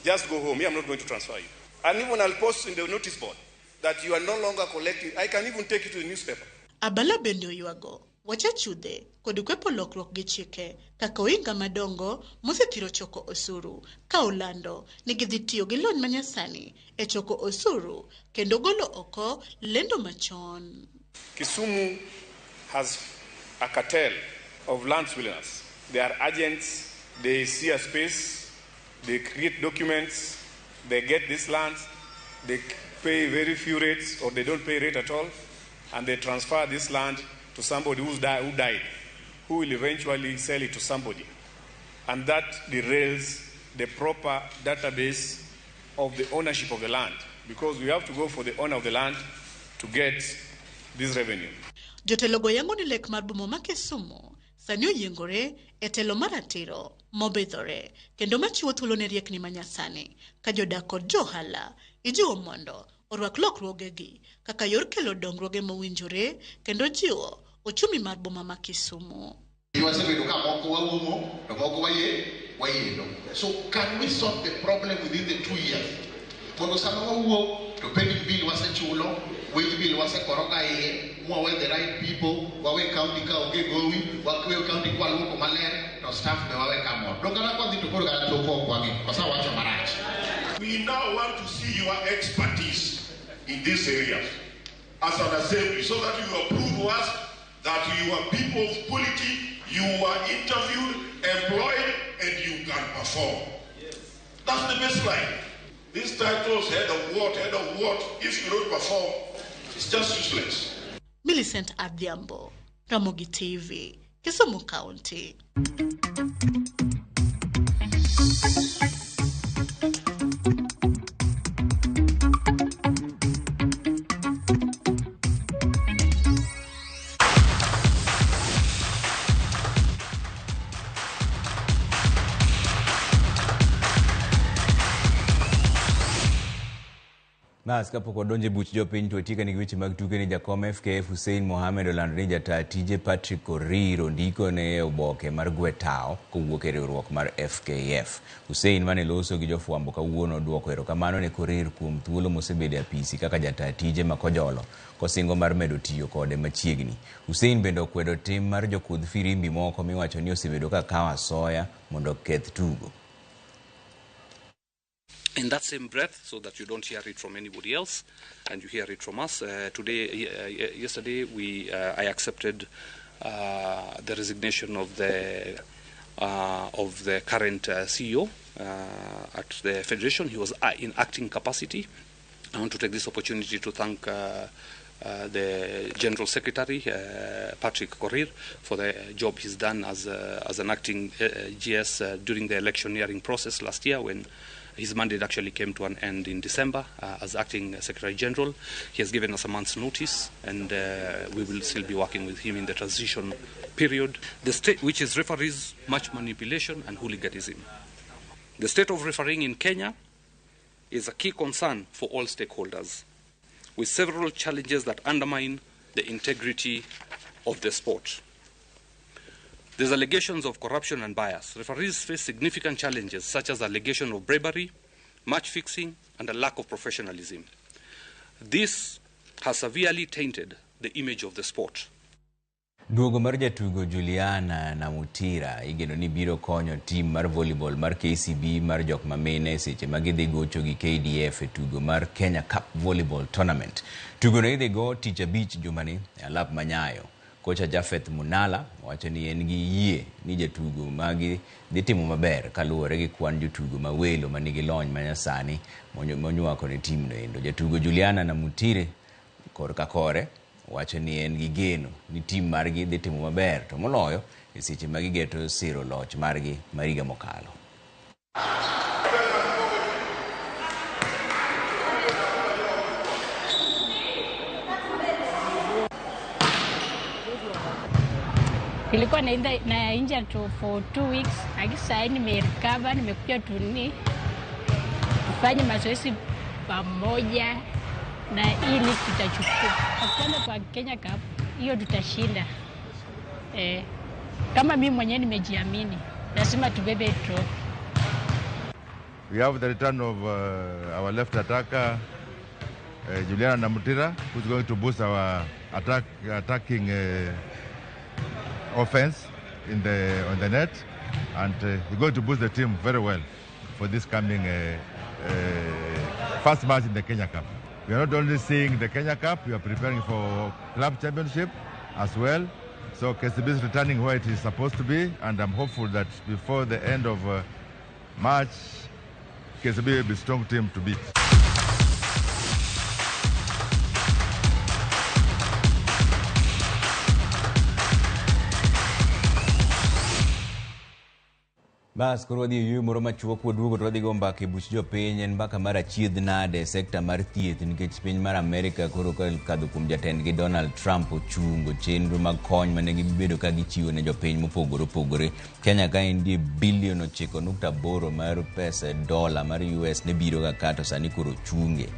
Speaker 5: Just go home. I'm not going to transfer you. And even I'll post in the notice board that you are no longer collecting. I can even take you to the newspaper.
Speaker 2: Abala bende oywago wach achudhe kod kwepo lokruok gi chike kaka ohinga madongo mosethiro choko osuru ka olando ni gidhi tiyo gi lony manyasani e choko osuru kendo golo oko lendo machon.
Speaker 5: Kisumu has a cartel of land swindlers. They are agents, they see a space, they create documents, they get this land, they pay very few rates or they don't pay rate at all, and they transfer this land to somebody who died, who will eventually sell it to somebody. And that derails the proper database of the ownership of the land, because we have to go for the owner of the land to get this revenue.
Speaker 2: Jotelo go yango ni lek mar boma ma Kisumu sani oyiengore e telo mar ratiro mobidhore kendo machiwo thuolo ne riekni manyasani ka jodak kod johala ijiwo mondo orwak lokruogegi kaka yor kelo dongruoge mowinjore kendo jiwo ochumi mar boma ma Kisumu.
Speaker 3: Wasebedo ka moko waumo to moko wayelo. So can we solve the problem within the 2 years? Mondo sama wawuok to pending bill wasechulo, wage bill wasekoroga iye, mwawe the right people, wawe county ka onge gowi, wawe county kwa luoko maler, to staff be wawe kamor. Dong kata kwadhi to koro kata toko ok wang'e, kosa wacho marach.
Speaker 4: We now want to see your expertise in these areas as an assembly, so that you approve to us that you are people of quality, you are interviewed, employed, and you can perform. Yes. That's the baseline. These titles, head of what, if you don't perform, it's just useless.
Speaker 2: Millicent Adhiambo, Ramogi TV, Kisumu County.
Speaker 1: Bas kapok wadonjo e buch jopiny to watiek nigi weche mag tuke ni jakom FKF Hussein Mohamed olando ni jataa tije Patrick Korir ondiko ne e oboke mar gwe tao kowuok e riwruok mar FKF. Hussein mane loso gi jofwambo kawuono oduoko erokamano ne Korir kuom thuolo mosebedo e apisi kaka jataa tije ma Kojolo kosingo mar medo tiyo kode machiegni. Hussein bende okwedo tim mar jokudh firimbi moko miwacho ni osebedo ka kawo asoya mondo oketh tugo.
Speaker 6: In that same breath, so that you don't hear it from anybody else, and you hear it from us, yesterday, I accepted the resignation of the current CEO at the Federation. He was in acting capacity. I want to take this opportunity to thank the General Secretary, Patrick Korir, for the job he's done as an acting GS during the electioneering process last year, when his mandate actually came to an end in December as acting Secretary General. He has given us a month's notice, and we will still be working with him in the transition period. The state, which is referees, match manipulation and hooliganism. The state of refereeing in Kenya is a key concern for all stakeholders, with several challenges that undermine the integrity of the sport. There's allegations of corruption and bias. Referees face significant challenges such as allegation of bribery, match fixing, and a lack of professionalism. This has severely tainted the image of the sport.
Speaker 1: Duogo mar jatugo Juliana Namutira igeno ni biro konyo tim mar volleyball mar KCB mar jok mamine seche ma gidhi gocho gi KDF e tugo mar Kenya Cup Volleyball Tournament. Tugono idhi go tich abich jumani e alap manyayo. Kocha Jafeth Munala wacho ni en gi yie ni jatugo magi dhi timo maber kaluwore gi kwan jotugo ma welo manigi lony manyasani monywako ne timno endo. Jatugo Juliana Namutire korka kore wacho ni en gi geno ni tim margi dhi timo maber to moloyo e seche ma gigeto siro loch margi mar higa mokalo.
Speaker 7: Nilikuwa na injured for 2 weeks, lakini sasa nimerecover, nimekuja tu ni tufanye mazoezi pamoja na ili tutachukua. Kwanza kwa Kenya Cup hiyo tutashinda. Kama mimi mwenyewe nimejiamini, lazima tubebe trophy.
Speaker 9: We have the return of our left attacker Juliana Namutira, who's going to boost our attacking offense on the net, and he's going to boost the team very well for this coming first match in the Kenya Cup. We are not only seeing the Kenya Cup, we are preparing for club championship as well. So KCB is returning where it is supposed to be, and I'm hopeful that before the end of March, KCB will be a strong team to beat.
Speaker 1: Bas koro wadhi e yueyo moro machuok waduogo to wadhi go mbaka e buch jopiny en mbaka mar achiedh nade e sekta mar thieth nikech piny mar Amerika koro kokadho kuom jatendgi Donald Trump ochungo chenro mag kony mane gibedo ka gichiwo ne jopiny mopogore opogore. Kenya ka en die bilion 9.8 mar pesa dola mar US ne biro ga ka to sani koro ochunge.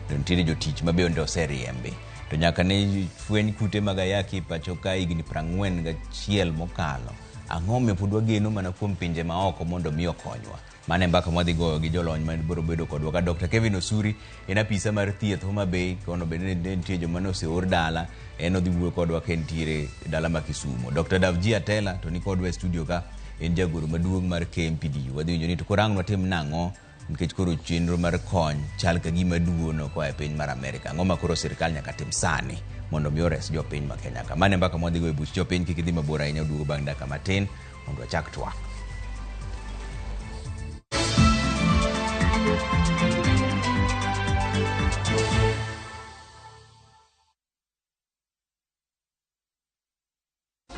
Speaker 1: To nitiere jotich ma bende oseriembi. To nyaka ne fweny kute mag ayaki e pacho ka higni 41 mokalo. Ang'o momiyo pod wageno mana kuom pinje maoko mondo mi okonywa? Mano e mbaka mwadhi goyo gi jolony ma biro bedo kodwa ka Dr. Kevin Osuri en apisa mar thieth Homa Bay, kono bende ne nitie joma ne oseor dala, en odhi wuoyo kodwa ka entiere dala ma Kisumo. Dr. Davji Atela to ni kodwa e studio ka, en jagoro maduong' mar KMPDU. Wadhi winjo ni to koro ang' watim nang'o nikech koro chenro mar kony chal ka gima duono koa e piny mar Amerika. Ang'o ma koro sirkal nyaka tim sani mondo mi ores jopiny ma Kenya ka? Mano e mbaka mwadhi goyo e buch jopiny. Kik idhi mabor ahinya, oduogo bang' dakika matin mondo wachak twak.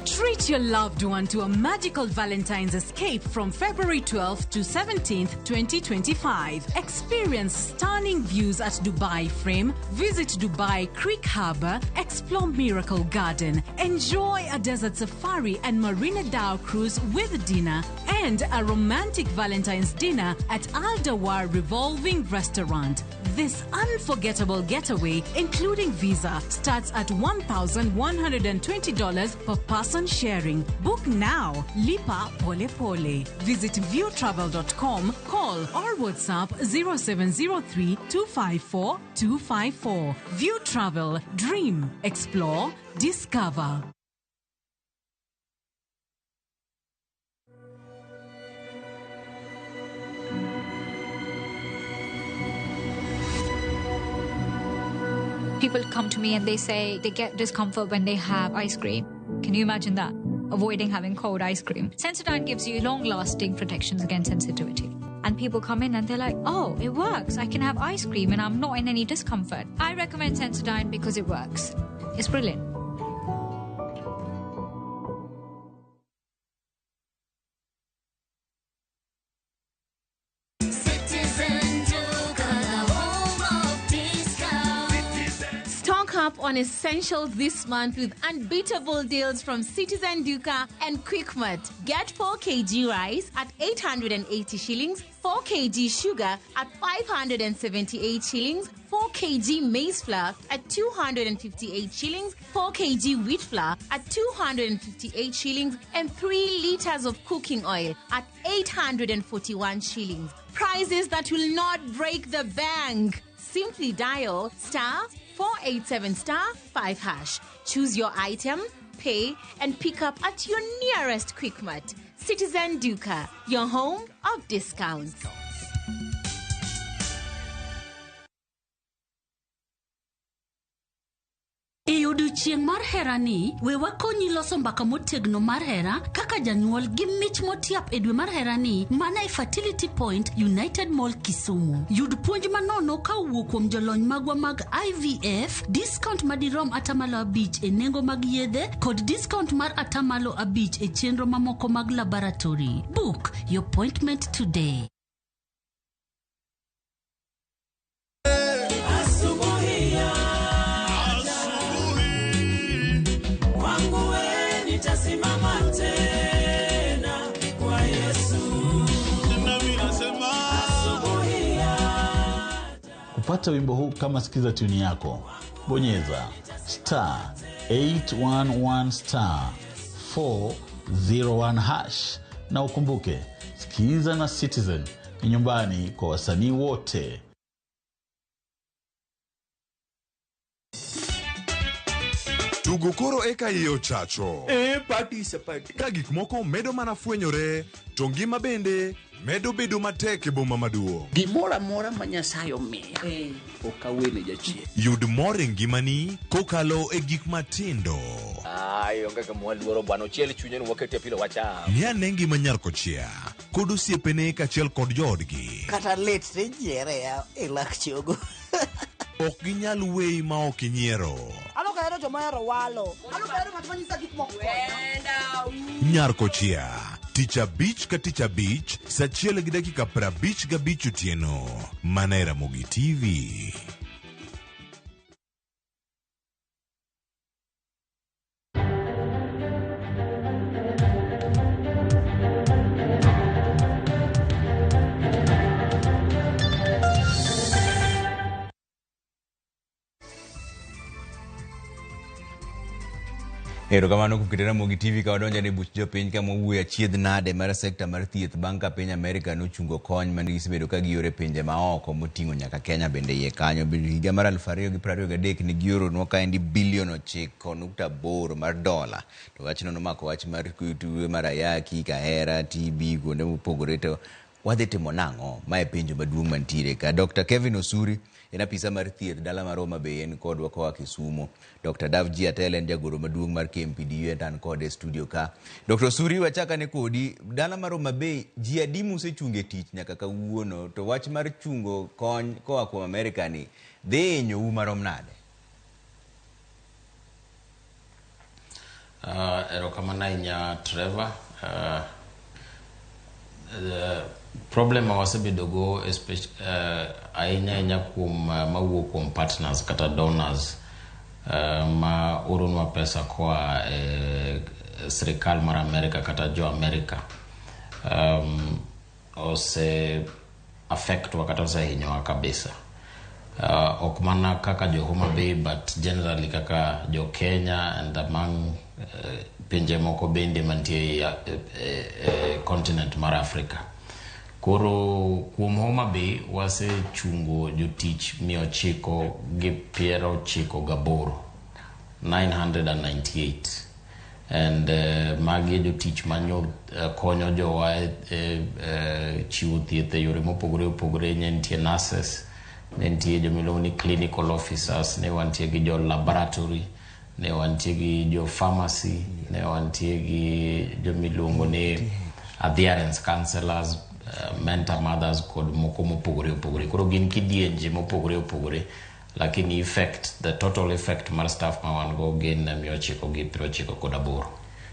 Speaker 11: Treat your loved one to a magical Valentine's escape from February 12th to 17th, 2025. Experience stunning views at Dubai Frame, visit Dubai Creek Harbour, explore Miracle Garden, enjoy a desert safari and Marina Dhow cruise with dinner, and a romantic Valentine's dinner at Al Dawar Revolving Restaurant. This unforgettable getaway, including visa, starts at $1,120 per person sharing. Book now. Lipa Pole Pole. Visit viewtravel.com, call or WhatsApp 0703 254 254. View Travel. Dream. Explore. Discover.
Speaker 12: People come to me and they say they get discomfort when they have ice cream. Can you imagine that? Avoiding having cold ice cream. Sensodyne gives you long-lasting protections against sensitivity. And people come in and they're like, oh, it works. I can have ice cream and I'm not in any discomfort. I recommend Sensodyne because it works. It's brilliant.
Speaker 13: Stock up on essentials this month with unbeatable deals from Citizen Duka and Quickmart. Get 4 kg rice at 880 shillings, 4 kg sugar at 578 shillings, 4 kg maize flour at 258 shillings, 4 kg wheat flour at 258 shillings, and 3 liters of cooking oil at 841 shillings. Prices that will not break the bank. Simply dial star 487 star 5 hash. Choose your item, pay, and pick up at your nearest Quickmart. Citizen Duka, your home of discounts.
Speaker 14: E odiochieng' mar herani, we wakonyi loso mbaka motegno mar hera kaka janyuol gi mich motiap e dwe mar herani mana e Fertility Point, United Mall, Kisumu. Yud puonj manono ka owuok kuom jolony magwa mag IVF, discount madirom 5% e nengo mag yedhe kod discount mar 5% e chenro mamoko mag laboratory. Book your appointment today.
Speaker 15: Kupata wimbo huu kama sikiza tuni yako, bonyeza star 811 star 401 hash, na ukumbuke Sikiza na Citizen ni nyumbani kwa wasanii wote.
Speaker 25: Tugo koro eka iye ochacho.
Speaker 16: Party is a party.
Speaker 25: Ka gik moko medo mana fwenyore, to ngima bende medo bedo matek e boma maduong'.
Speaker 16: Gimoro amora ma Nyasaye omiya, ok awene jachien.
Speaker 25: Yud mor e ngimani kokalo e gik matindo.
Speaker 17: Ai, onge gima waluoro bwana, ochiel chunye ni wakete pilo wacham.
Speaker 25: Ng'i ane ngima nyar kochia kod osiepene kaachiel kod joodgi.
Speaker 18: Kata lit tijiere e lak chogo.
Speaker 25: Ok ginyal weyi ma ok inyiero. Nyar kochia, tich abich ka tich abich, saa 1:55 otieno, mana e Ramogi TV.
Speaker 1: Erokamano kuom keto Ramogi TV ka wadonjo ne buch jopiny kama wawuoyo achiedh nade mar sekta mar thieth bang' ka piny Amerika nochungo kony mane gisebedo ka gioro e pinje maoko moting'o nyaka Kenya bende iye kanyo. Higa mar 2023 ne gioronwa kaendi bilion 9.8 mar dola. To wachno nomako wach mar tuo mar ayaki, kahera, TB kuonde mopogore. To wadhi timo nang'o? Mae penjo maduong' mantiere ka. Dr. Kevin Osuri en apisa mar thieth dala mar Homa Bay en kodwa koa Kisumu. Dr. Davji Atel en jagoro maduong' mar KMPDU en an kode e studio ka. Dr. Osuri, wachakane kodi. Dala mar Homa Bay ji adi mosechungo e tich nyaka kawuono, to wach mar chungo kony koa kuom Amerika ni dhi hinyou marom nade?
Speaker 19: Erokamano ahinya Trevor. Problem ma wasebedo go ahinya ahinya kuom mawuok kuom partners kata donors ma oronwa pesa koa e sirikal mar Amerika kata jo Amerika ose affect wa kata osehinyowa kabisa. Ok mana kaka jo Homa Bay but generally kaka jo Kenya and among pinje moko bende mantie e continent mar Africa. Koro kuom Homa Bay wasechungo jotich 998, 998, and magi e jotich manyo konyo jowa e chiwo thieth e yore mopogore opogore. Ne nitie nurses, ne nitie jomiluongo ni clinical officers, ne wantie gi jo laboratory, ne wantie gi jo pharmacy, ne wantie gi jomiluongo ni adherence counselors, mentor mothers kod moko mopogore opogore. Koro gin kidienje mopogore opogore, lakini effect, the total effect mar staff ma wan go gin 998.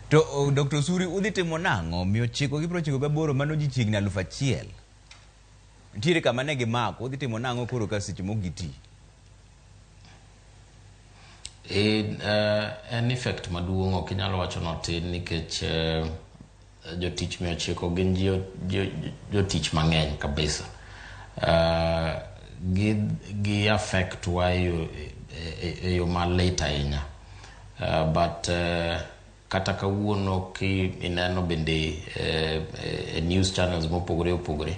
Speaker 1: To Dr. Osuri, udhi timo nang'o? 998, mano ji chiegni 1000. Nitiere kama ne gimako, udhi timo nang'o koro ka seche mok giti?
Speaker 19: En effect maduong', ok inyalo wacho notin nikech jotich 900 gin jotich mang'eny kabisa. Gi affect wa e yo malit ahinya. But kata kawuono ki ineno bende e news channels mopogore opogore,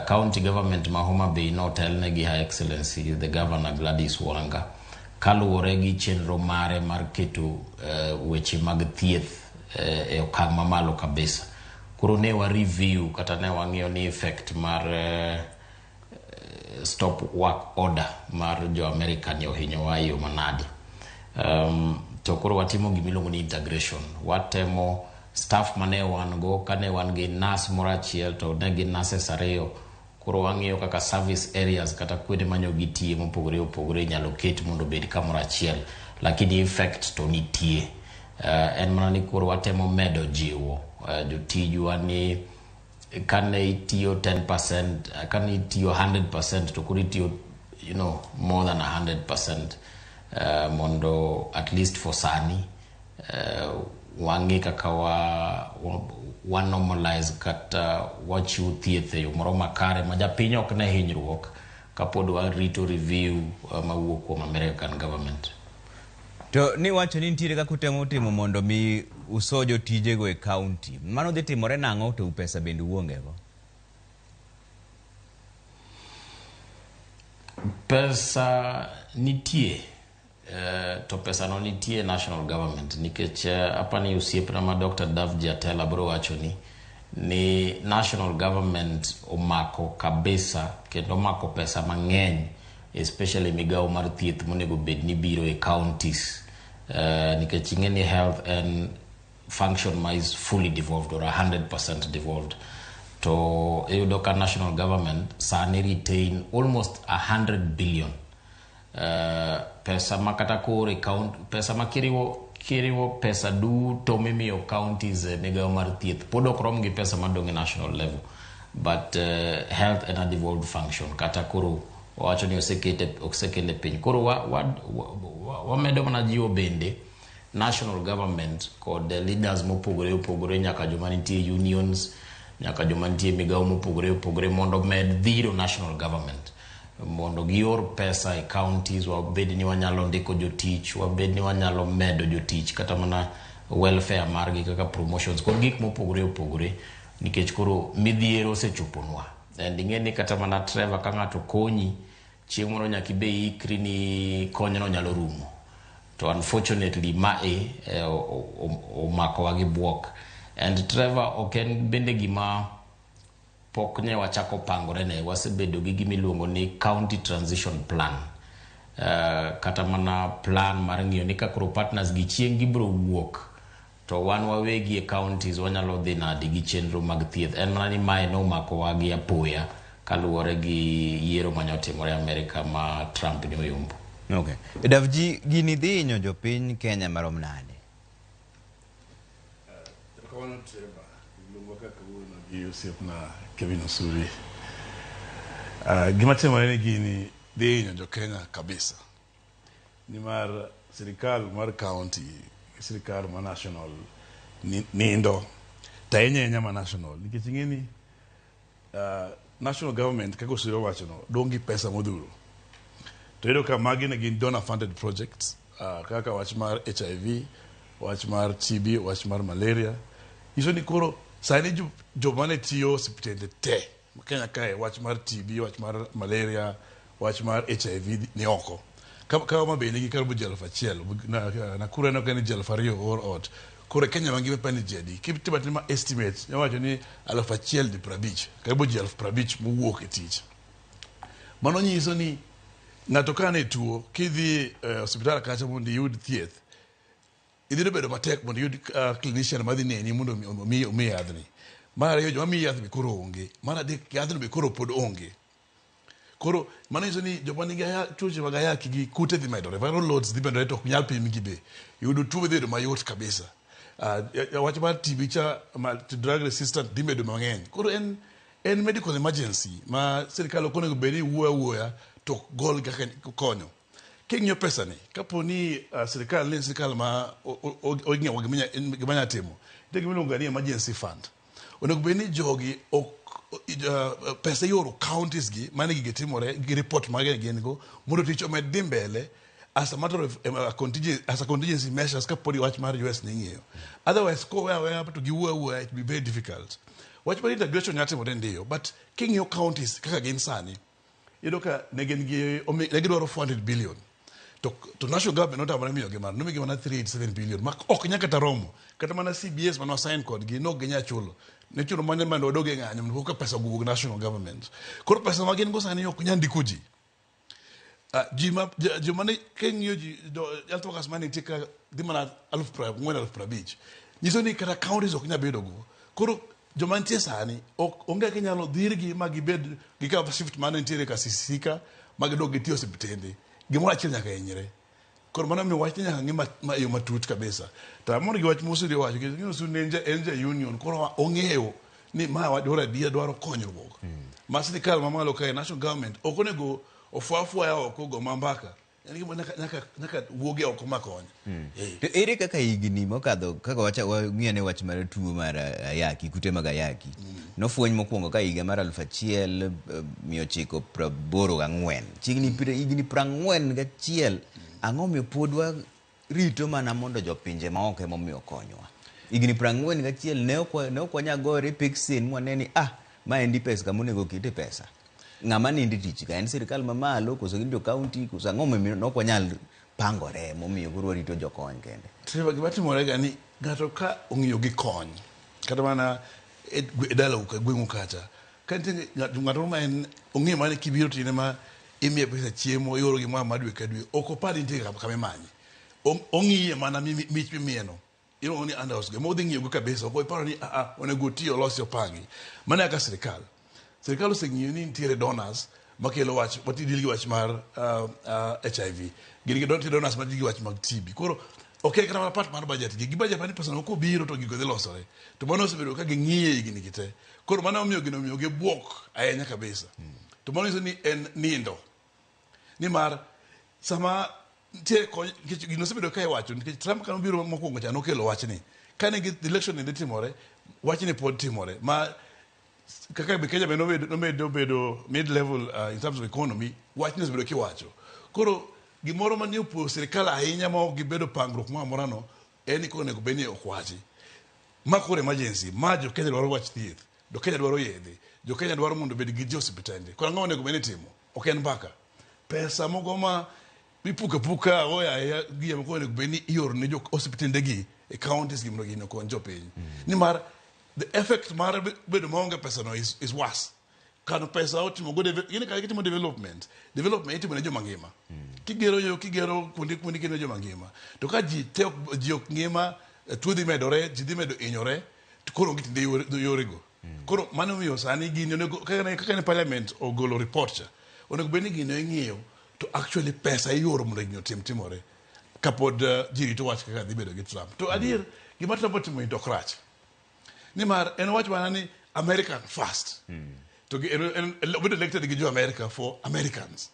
Speaker 19: county government ma Homa Bay notelne gi Her Excellency the Governor Gladys Wanga, kaluwore gi chenro mare mar keto weche mag thieth e okang' mamalo kabisa. Koro ne wa review kata ne wang'iyo ni effect mar stop work order mar jo America ni ohinyowa e yo manade. To koro watimo gimiluongo ni integration. Watemo staff mane wan go, kane wan gi nurse moro achiel to ne gin nurses ariyo. Koro wang'iyo kaka service areas kata kuonde manyo gitiye mopogore opogore inyalo ket mondo obed kamoro achiel, lakini effect to nitie. En mana ni koro watemo medo jiwo jotijwa ni kane itiyo 10%, kane itiyo 100%, to koro itiyo more than 100%, mondo at least for sani wang'i kaka wa normalize kata wachiwo thieth e yo moro makare ma japiny ok ne hinyruok kapod warito review mawuok kuom American government.
Speaker 1: To niwacho ni nitiere kaka utemo timo mondo mi uso jotijego e county. Mano dhi timore nang'o to pesa bende uonge go?
Speaker 19: Pesa nitie, to pesa no nitie national government nikech apani osiepna ma Dr. Davji Atela biro wacho ni national government omako kabisa kendo omako pesa mang'eny, especially migawo mar thieth monego bed ni biro e counties, nikech ing'e ni health en function ma is fully devolved or 100% devolved. To iyudo ka national government sani retain almost 100 billion, pesa ma kata koro e pesa ma kiriwo pesa duto mimiyo counties e migawo mar thieth pod ok rom gi pesa madong' e national level. But health en a devolved function, kata koro wawacho ni osekele piny. Koro wamedo mana jiwo bende national government kod leaders mopogore opogore, nyaka joma nitie unions, nyaka joma nitie migawo mopogore opogore, mondo med dhiro national government mondo gior pesa e counties, wabed ni wanyalo ndiko jotich, wabed ni wanyalo medo jotich, kata mana welfare margi kaka promotions kod gik mopogore opogore, nikech koro midhiero osechoponwa. And ing'e ni kata mana Trevor, ka ng'ato konyi chieng' moro nyaka ibe ikri ni konyno nyalo rumo. To unfortunately mae omakowa gi buok. And Trevor, ok en bende gima pok ne wachako pangore ne, wasebedo gi gimiluongo ni county transition plan, kata mana plan mar ng'iyo ni ka koro partners gi chieng' gibiro wuok to wan wawegi e counties wanyalo dhi nadi gi chenro mag thieth. En mana ni mae nomakowa gi apoya kaluwore gi yiero mane otimore Amerika ma Trump ne oyombo.
Speaker 1: Okay. Davji, gini dhi hinyo jopiny Kenya marom nade?
Speaker 10: Erokamano Trevor, iluongo kaka kawuono gi osiepna Kevin Osuri. Gima timore ni gini dhi hinyo jo Kenya kabisa. Nimar sirikal mar county gi sirikal ma national nindo, to ahinya ahinya ma national, nikech ing'e ni national government kaka Osuri owachono dong' gi pesa modhuro. To iyudo ka magi ne gin donor funded projects kaka wach mar HIV, wach mar TB, wach mar malaria. Nyiso ni koro sani joma ne tiyo osiptende te Kenya kae wach mar TB, wach mar malaria, wach mar HIV ni oko. Ka Homa Bay nigi karibu ji 1000, Nakuru aneno ka ni ji 2000 oor ot. Koro e Kenya mangima ipani ji adi? Kitimo atima estimate, iwacho ni 1050, karibu ji 50,000 mowuok e tich. Mano nyiso ni ng'ato ka ne tuo, kidhi e osiptal kacha mondo iyud thieth, idhi bedo matek mondo iyud clinician madhi neni mondo omiyi yadhni. Mar ariyo, joma miyi yath be koro onge. Mar adek, yadhno be koro pod onge. Koro mano nyiso ni joma nigi tuoche mag ayaki gi kute dhi medore, viral loads dhi medore to ok nyal pim gi be. Yudo tuo dhi bedo mayot kabisa. Wach mar TB cha drug resistant dhi bedo mang'eny. Koro en medical emergency ma sirikal ok onego bed ni wuoyo awuoya to ok gol kaka konyo. King'iyo pesa ni, kapo ni sirikal ni sirikal ma ong'iewo gima nya timo, nitie gima iluongo ni emergency fund. Onego bed ni jogi ok pesa ioro counties gi mane gigi timore gi report mage gin go mondo tich omed dhi mbele as a matter of as a contingency measures kapod wach mar US ni ing'iyo. Otherwise kowe aweya to giwuoyo awuoya it will be very difficult. Wach mar integration nyalo timore ndiyo, but king'iyo counties kaka gin sani, iyudo ka ne gin gi ne gidwaro 400 billion. To national government notamore miyogi mano, nomiyogi mana 387 billion ma ok nyal kata romo. Kata mana CBS mane wasign kodgi ne ok ginyal chulo. Ne chuno mana mondo wadog e ng'anyo mondo koka pesa owuog national government. Koro pesa ma gin go sani ok nyal ndiko ji. Ji ma, joma ne king'iyo ji, health workers mane nitie ka dhi mana 40,000, 50,000. Nyiso ni kata counties ok nyal bedo go. Koro joma nitie sani ok onge kaka inyalo dhirgi ma gibed gikaw shift mane nitiere ka sisika ma gidog gitiyo osiptende. Gimoro achiel nyaka hinyre. Koro mano omiyo wachni nyaka ng'i e yo matut kabisa. To amor gi wach Mosuri owacho, nikech Mosuri ne en ja union, koro ong'eyo ni ma dwaro adiera, dwaro konyruok. Ma sirikal mamalo kae, national government, ok onego ofwa afwaya oko go mambaka. En gima nyaka wuogi oko makony.
Speaker 1: To ere kaka higni mokadho, kaka wang'iyo ane wach mar tuo mar ayaki, kute mag ayaki, nofweny mokwongo ka higa mar 1984. Chiegni higni 41, ang'o miyo pod warito mana mondo jopinje maoko ema omiyo konywa? Higni 41 ne ok wanyal gore peksen mwane ni, maendi pesa kama onego okete pesa. Ng'ama nindo e tich ka en sirikal mamalo koso gin jo county koso ang'o momiyo ne ok wanyal pangore momiyo koro warito jokony kende?
Speaker 10: Trevor, gima timore ga ni ng'ato ka ong'iyo gi kony kata mana e dalau ka gweng'u kacha ka nitie ng'ato moro ma en ong'eyo mana ni kibiro to in ema imiye pesa chiemo ioro gimoro amora dwe ka dwe ok opar ni nitie kama imanye. Ong'iye mana mich mimiye no. Iluongo ni underhouse go. Ema odhi ng'iyo go kabisa. Ok iparo ni onego oti olosi opangi. Mano e kaka sirikal. Sirikal oseng'iyo ni nitiere donors makelo wach, mati deal gi wach mar HIV. Gin gi donors ma deal gi wach mag TB. Koro ok en kata mana part mar budget gi. Gi budget mar ni pesa no kobiro to gigo dhi losore. To mano osebedo ka ging'iye higni gi te. Koro mano omiyo gino omiyo gi buok ahinya kabisa. To mano nyiso ni en nindo. Nimar sama nitie kony, nikech gino osebedo ka iwacho, nikech Trump kane obiro mokwongo cha nokelo wachni. Kane gi election ni dhi timore, wachni pod timore. Ma kaka be Kenya be nomedo bedo mid level in terms of economy, wachni osebedo kiwacho. Koro gimoro mane opuoyo sirikal ahinya ma ok gibedo pangruok moro amora no, en ni koro onego bed ni ok wachi. Ma koro emergency, ma jo Kenya dwaro wach thieth, jo Kenya dwaro yedhe, jo Kenya dwaro mondo obed gi ji osiptende. Koro ang'o onego bed ni itimo? Ok en mbaka. Pesa moko ma ipuko apuka oya ya gi ema koro onego bed ni ioro ne jo osiptende gi e counties gi mondo gini okony jopiny. Nimar the effect mar bedo maonge pesa no is worse. Kano pesa otimo go gini kaka gitimo development. Development itimo ne joma ngima. Kigero yo, kigero kuonde kuonde kigero joma ngima. To ka ji te ok, ji ok ngima, tuo dhi medore, ji dhi medo hinyore, to koro onge tiende yorego. Koro mano omiyo sani gini onego, kaka ne parliament ogolo report cha, onego bed ni gino ing'iyo to actually pesa ioro mondo gino otim timore. Kapod ji rito wach kaka dhi bedo gi Trump. To adier, gima Trump otimo ni to ok rach. Nimar en owacho mana ni American first. To gi, en obedo elected gi jo America for Americans.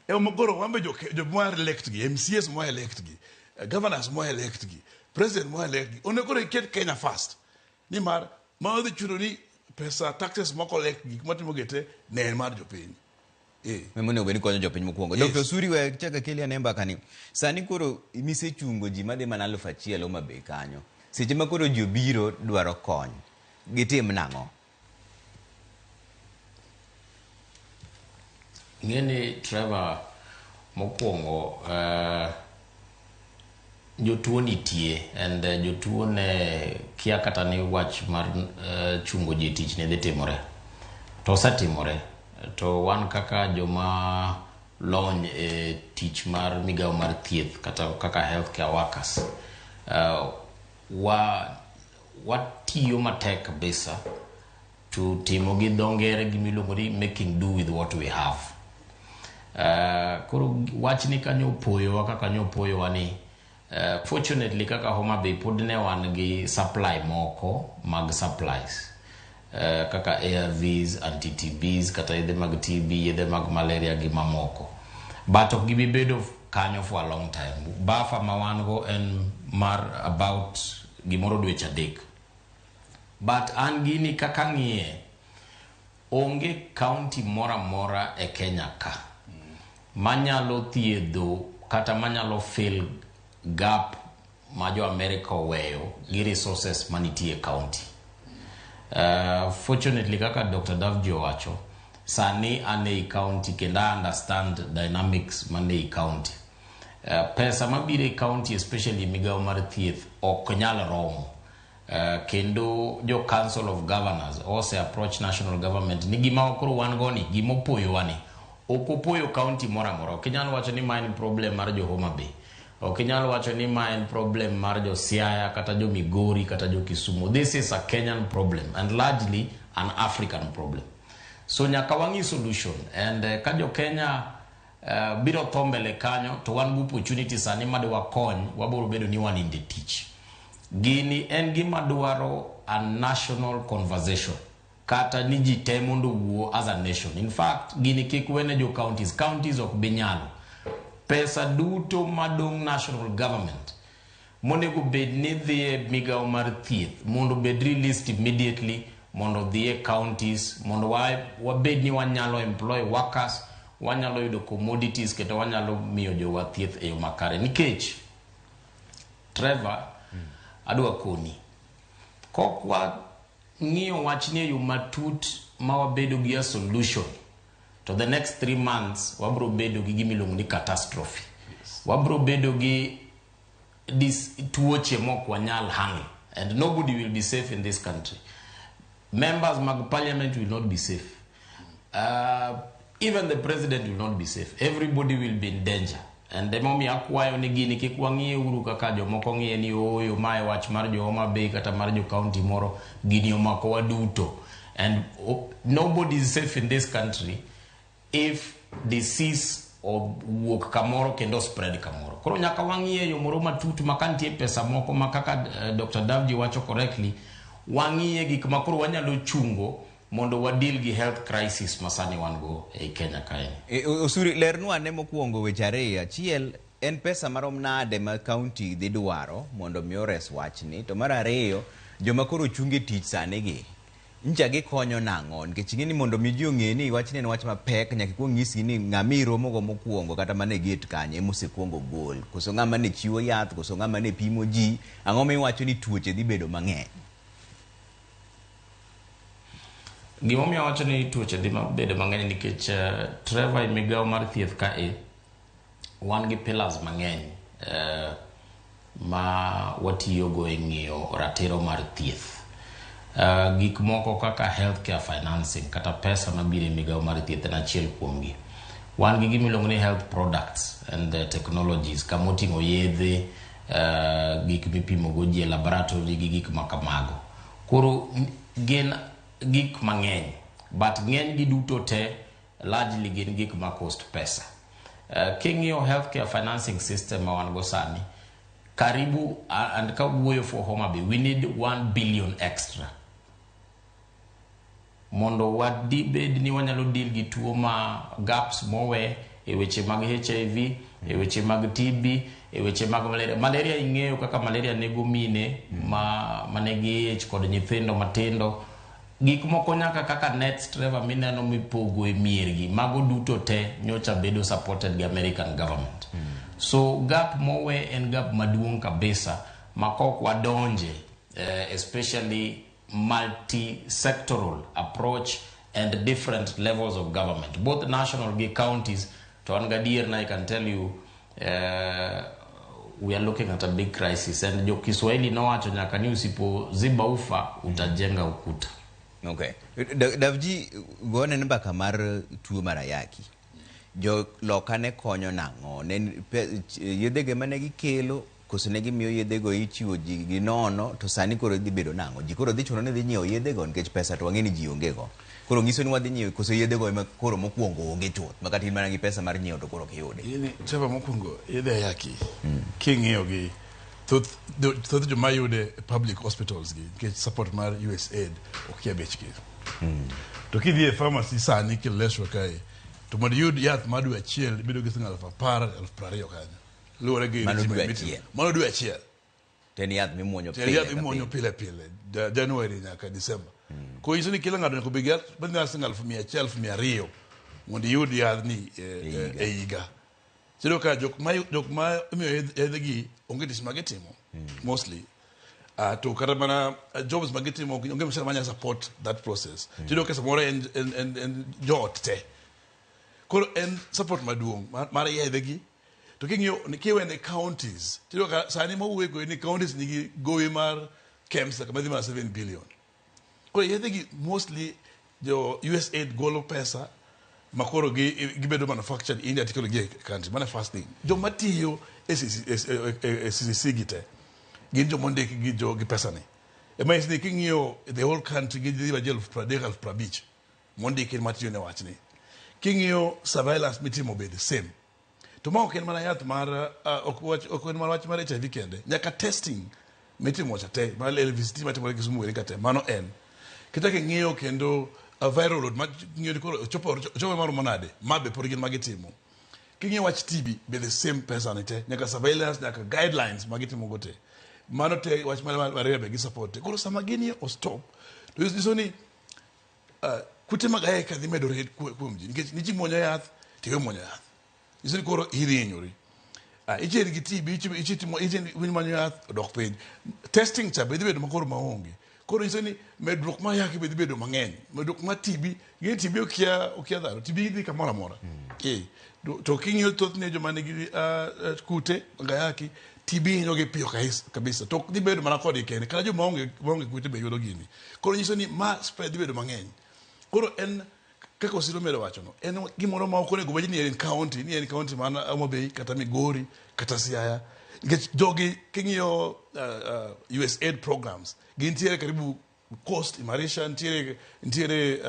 Speaker 10: Ema koro wan be jo mwa elect gi, MCAs mwa elect gi, governors mwa elect gi, president mwa elect gi. Onego koro iket Kenya first. Nimar mano dhi chuno ni pesa taxes moko elect gik matimo gi te ne en mar jopiny.
Speaker 1: Monego bed ni konyo jopiny mokwongo.
Speaker 10: Yes.
Speaker 1: Dr. Osuri, we chak akeli ane mbaka ni. Sani koro misechungo ji madhi mana 1000 Homa Bay kanyo. Seche ma koro ji obiro dwaro kony, gitim nang'o?
Speaker 19: Ng'eni Trevor, mokwongo jotuo nitie and jotuo ne kia kata ni wach mar chungo ji e tich ne dhi timore to osetimore. To wan kaka joma lony e tich mar migawo mar thieth kata kaka healthcare workers, watiyo matek kabisa to timo gi dho ngere gimiluongo ni making do with what we have. Koro wachni kanyo opoyowa kaka nyo opoyowa ni fortunately kaka Homa Bay pod ne wan gi supply moko mag supplies kaka ARVs, anti-TBs kata yedhe mag TB, yedhe mag malaria gi mamoko, but ok gibi bedo kanyo for a long time. Buffer ma wan go en mar about gimoro dweche 3. But an gini kaka ng'iye, onge county moro amora e Kenya ka manyalo thiedho kata manyalo fill gap ma jo America oweyo gi resources manitie e county. Fortunately kaka Dr. Davji owacho, sani an ei county kendo I understand dynamics man ei county. Pesa mabiro e county, especially migawo mar thieth, ok nyal romo. Kendo jo Council of Governors ose approach national government ni gima koro wan go ni gima opoyowa ni ok opoyo county moro amora. Ok inyal wacho ni ma en problem mar jo Homa Bay, ok inyal wacho ni ma en problem mar jo Siaya kata jo Migori kata jo Kisumu. This is a Kenyan problem and largely an African problem, so nyaka wang'i solution. And ka jo Kenya biro tho mbele kanyo to wan gi opportunity sani ma wakony, wabiro bedo ni wan in the tich. Gini en gima dwaro a national conversation kata ni ji te mondo owuo as a nation. In fact, gini kik wene jo counties, counties ok bi nyalo. Pesa duto madong' national government monego bed ni dhi e migawo mar thieth mondo obed released immediately mondo odhi e counties mondo wabed ni wanyalo employ workers, wanyalo yudo commodities kendo wanyalo miyo jowa thieth e yo makare. Nikech Trevor, adwa koni kok wang'iyo wachni e yo matut ma wabedo gi a solution to the next 3 months wabro bedo gi gimiluongo ni catastrophe. Wabro bedo gi this tuoche mok wanyal handle and nobody will be safe in this country. Members mag parliament will not be safe, even the president will not be safe. Everybody will be in danger. And emomiyo akwayo ni gini kik wang'iye uru kaka jomoko ng'iye ni ooyo mae wach mar jo Homa Bay kata mar jo county moro. Gini omakowa duto and nobody is safe in this country if disease owuok kamoro kendo spread kamoro. Koro nyaka wang'iye yo moro matut ma ka nitie pesa moko ma kaka Dr. Davji wacho correctly, wang'iye gik ma koro wanyalo chungo mondo wadeal gi health crisis ma sani wan go ei Kenya kae.
Speaker 1: Osuri, lernwa ane mokwongo weche ariyo. Achiel, en pesa marom nade ma county dhi dwaro mondo mi ores wachni? To mar ariyo, joma koro chung e tich sani gi, ncha gikonyo nang'o? Nikech ing'e ni mondo mi ji ong'e ni wachni en wach mapek, nyaka ikuong nyisgi ni ng'ama iromogo mokwongo kata mana e gate kanyo ema osekwongo gol. Koso ng'ama ne chiwo yath, koso ng'ama ne pimo ji, ang'o miwacho ni tuoche dhi bedo mang'eny?
Speaker 19: Gimomiyo awacho ni tuoche dhi bedo mang'eny nikech Trevor, e migawo mar thieth kae wan gi pillars mang'eny ma watiyogo e ng'iyo ratiro mar thieth. Gik moko kaka healthcare financing kata pesa mabiro e migawo mar thieth en achiel kuomgi. Wan gi gimiluongo ni health products and technologies kamoting'o yedhe, gik mipimo go ji e laboratory gi gik ma kamago. Koro gin gik mang'eny, but ng'eny gi duto te largely gin gik ma cost pesa. King'iyo healthcare financing system ma wan go sani karibu and kawuoyo for Homa Bay, we need 1 billion extra mondo wadibed ni wanyalo deal gi tuo ma gaps mowe e weche mag HIV, e weche mag TB, e weche mag malaria. Malaria ing'eyo kaka malaria nego mine ma manigi ich kod nyithindo matindo. Gik moko nyaka kaka nets Trevor mineno mipogo e miergi, mago duto te nyocha bedo supported gi American government. So gap mowe en gap maduong' kabisa ma kok wadonje, especially multi-sectoral approach and different levels of government, both national gi counties, to an gadier na I can tell you we are looking at a big crisis. And jo Kiswahili nowacho nyaka ni usipoziba ufa utajenga ukuta.
Speaker 1: Okay. Davji, gone mbaka mar tuo mar ayaki. Jo loka ne konyo nang'o? Ne yedhege mane gikelo, koso ne gimiyo yedhego ichiwo ji gi nono, to sani koro dhi bedo nang'o? Ji koro dhi chuno ni dhi nyiewo yedhego nikech pesa to wang'e ni ji onge go. Koro nyiso ni wadhi nyiewo, koso yedhego ema koro mokwongo onge chuth, ma kata in mana gi pesa mar nyiewo to koro ok iyude.
Speaker 10: Yini, Trevor, mokwongo yedhe ayaki king'iyo gi thoth joma yude e public hospitals gi nikech support mar USAID okia bechgi. To kidhi e pharmacy sani Kileleshwa kae, to mondo iyud yath mar dwe achiel ibedo gi siling 10,000, 20,000 kanyo. Luwore gi
Speaker 1: Mano
Speaker 10: regimen
Speaker 1: dwe
Speaker 10: mitimo.
Speaker 1: achiel.
Speaker 10: Mano dwe achiel.
Speaker 1: To en yath mimuonyo
Speaker 10: To en
Speaker 1: pile
Speaker 10: yath
Speaker 1: ka
Speaker 10: mimuonyo
Speaker 1: pile.
Speaker 10: pile pile, January nyaka December. Koro nyiso ni kila ng'ato nyaka obed gi yath madhi siling 100,000, 200,000 mondo iyud yadhni e higa. Tiyudo ka jok ma imiyo yedhegi onge tich ma gitimo mostly. To kata mana jobs ma gitimo onge mshahara manya support that process. Tiyudo ka samoro en joot te. Koro en support maduong' mar yedhegi. To king'iyo kiwene counties, tiyudo ka sani mawuoyo ni counties nigi gowi mar KEMSA kama dhi mana 7 billion. Koro yedhegi mostly jo USAID golo pesa ma koro gibedo manufactured India tikelo gi e country. Mano e first thing. Joma tiyo e CCC gi te gin joma ondik gi jo gi pesa ni. Ema nyisi ni king'iyo the whole country gi dhi maji 30,000, 50,000 mondiki matiyo ne wachni. King'iyo surveillance mitimo be the same. To ma ok en mana yath mar ok en mana wach mar HIV kende. Nyaka testing mitimo cha te, mar LVCT matimore Kisumu ere ka te, mano en. Kichako ing'iyo kendo viral load ma ng'iyo ni koro ochopo maromo nade, ma be pod gin magitimo. King'iyo wach TB be the same pesa ni te, nyaka surveillance, nyaka guidelines magitimo go te. Mano te wach mar malaria be gi support te. Koro sama gini o stop, to nyiso ni kute mag ayaki dhi medore kuom ji nikech nichi muonyo yath to iwe muonyo yath. Nyiso ni koro idhi hinyori. Ichier gi TB, ichi manyo yath odok piny. Testing cha be dhi bedo makoro maonge. Koro nyiso ni medruok mar ayaki be dhi bedo mang'eny. Medruok mar TB, ng'e TB okia dhano. TB dhi kamoro amora. To king'iyo thothne joma nigi kute mag ayaki, TB hinyogi piyo kabisa. To ok dhi bedo mana kodgi kende. Kata joma onge kute be yudo gini. Koro nyiso ni ma spread dhi bedo mang'eny. Koro en kaka Osiro medo wacho no, en gimoro ma ok onego bed ni en county, ni en county man Homa Bay, kata Migori, kata Siaya. Nikech jogi king'iyo USAID programs, gintiere karibu Coast, Imarisha, nitiere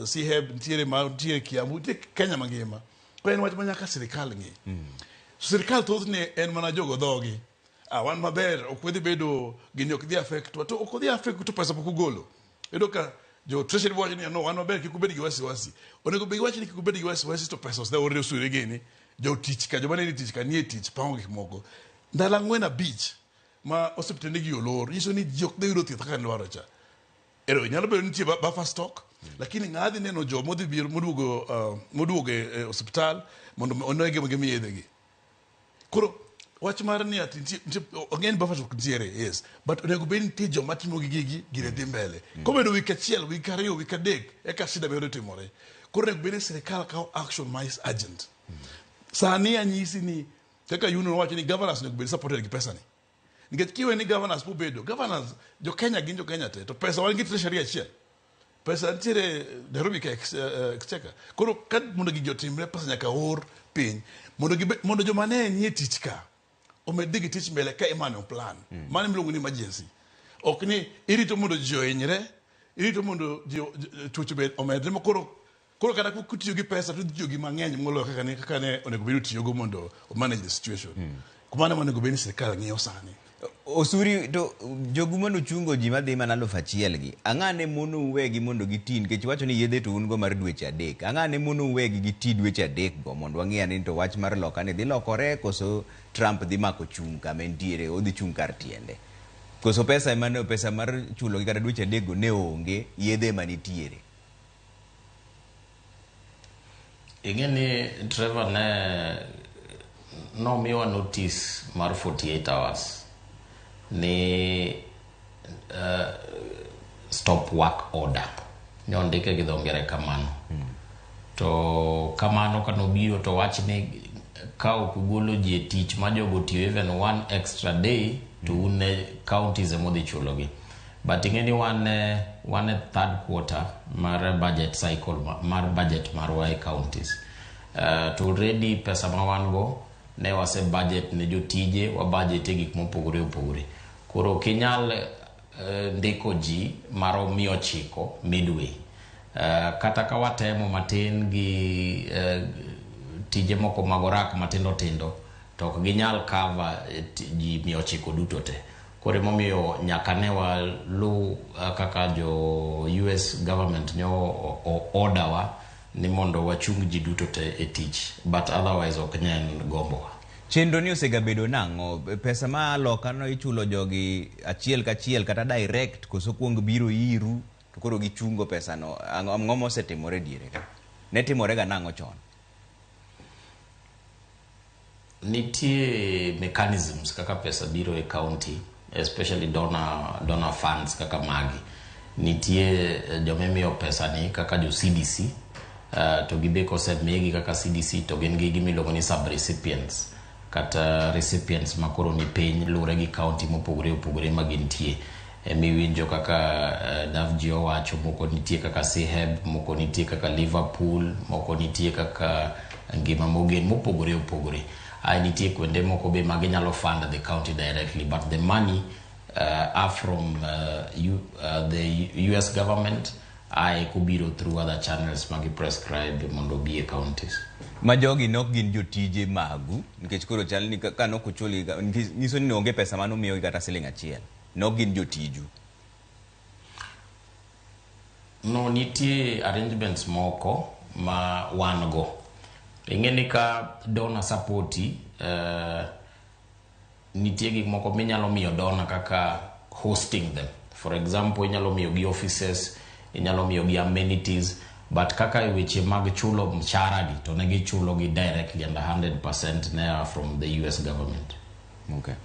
Speaker 10: Siheb, nitiere Kiambu, nitiere Kenya mangima. Koro en wach ma nyaka sirikal ng'i. Sirikal thothne en mana jogo dhogi. Wan maber, ok wadhi bedo, gini ok dhi affect wa. To ok odhi affect to pesa pok ugolo. Iyudo ka jo treasury wacho ni no, wan maber, kik ubed gi wasiwasi. Onego bed giwacho ni kik ubed gi wasiwasi to pesa oseor osure gini. Jotich ka, joma ne ni tich ka, nie tich, pango gik moko. Ndalo 4 5 ma osiptende gi olor, nyiso ni ji ok dhi yudo thieth kaka nidwaro cha. Ero, nyalo bedo ni nitie buffer stock, lakini ng'a dhi neno jo modhi biro, moduogo e osiptal mondo one gima gimiyo yedhegi. Koro wach mar ni ati nitie, ong'e ni buffer stock nitiere, yes, but onego bed ni nitie joma timo gi gigi, gine dhi mbele. Kobedo wik achiel, wik ariyo, wik adek, eka shida medo timore. Koro onego bed ni sirikal kawo action ma is urgent. Sani anyisi ni kaka union wacho ni governors onego bed supported gi pesa ni. Nikech kiwe ni governors pobedo, governors jo Kenya gin jo Kenya te, to pesa wan gi treasury achiel. Pesa nitiere Nairobi ka exchequer. Koro ka mondo gigi otimre, pesa nyaka or piny. Mondo joma ne nie tich ka omed dhi gi tich mbele ka imanyo plan. Mano miluongo ni emergency. Ok ni irito mondo ji ohinyre, irito mondo ji tuoche obed omedre, ma koro kata kutiyo gi pesa to itiyo gi mang'eny moloyo kaka ne onego bed ni itiyogo mondo o manage the situation. Kumano ema onego bed ni sirikal ng'iyo sani.
Speaker 1: Osuri to jogu mano chungo ji madhi mana 1000 gi. Ang'a ne mono uwegi mondo giti nikech iwacho ni yedhe to un go mar dweche 3. Ang'a ne mono uwegi giti dweche 3 go mondo wang'i ane ni to wach mar loka ni dhi lokore koso Trump dhi mako chung' kama entiere, odhi chung' kar tiende. Koso pesa ema ne pesa mar chulogi kata dweche adekgo ne onge, yedhe ema nitiere.
Speaker 19: Ing'e ni Trevor ne nomiwa notice mar 48 hours ni stop work order. Ne ondike gi dho ngere kamano. To kamano kanobiro to wach ni ka ok ugolo ji e tich ma jogo tiyo even one extra day to un ne counties emodhi chulogi. But ing'e ni wan e third quarter mar budget cycle mar budget marwa e counties. To already pesa ma wan go ne wase budget ne jotije, wa budget e gik mopogore opogore. Koro ok inyal ndiko ji marom 900 midway. Kata ka watemo matin gi tije moko mag orak matindo tindo to ok ginyal cover ji 900 duto te. Koro emomiyo nyaka ne walu kaka jo US government ne order wa ni mondo wachung ji duto te e tich, but otherwise ok ne en gombowa.
Speaker 1: Chenro ni osegabedo nang'o? Pesa ma loka no ichulo jogi achiel kachiel kata direct koso kuong biro iru to koro gichungo pesa no? Ang'o mosetimore diere ka? Ne timore ga nang'o chon?
Speaker 19: Nitie mechanisms kaka pesa biro e county, especially donor funds kaka magi. Nitie joma imiyo pesa ni kaka jo CDC, to gibe kosemigi kaka CDC to gin gi gimiluongo ni sub-recipients kata recipients ma koro ni piny luwore gi county mopogore opogore ma gintie. Emiwinjo kaka Davji owacho, moko nitie kaka Siheb, moko nitie kaka Liverpool, moko nitie kaka Ngima Mogen, mopogore opogore. Ai nitie kuonde moko be ma ginyalo fund the county directly, but the money are from the US government ae kobiro through other channels ma gi prescribe mondo obi e counties.
Speaker 1: Ma jogi nok gin jotije magu, nikech koro chal ni ka nok ochulgi, nyiso ni onge pesa manomiyogi kata siling achiel. Nok gin jotiju.
Speaker 19: No, nitie arrangements moko ma wan go. Ing'e ni ka donor support nitie gik moko minyalo miyo donor kaka hosting them. For example, inyalo miyo gi offices, inyalo miyo gi amenities, but kaka e weche mag chulo mshahara gi to ne gichulo gi directly and 100% ne are from the US government.
Speaker 1: Okay.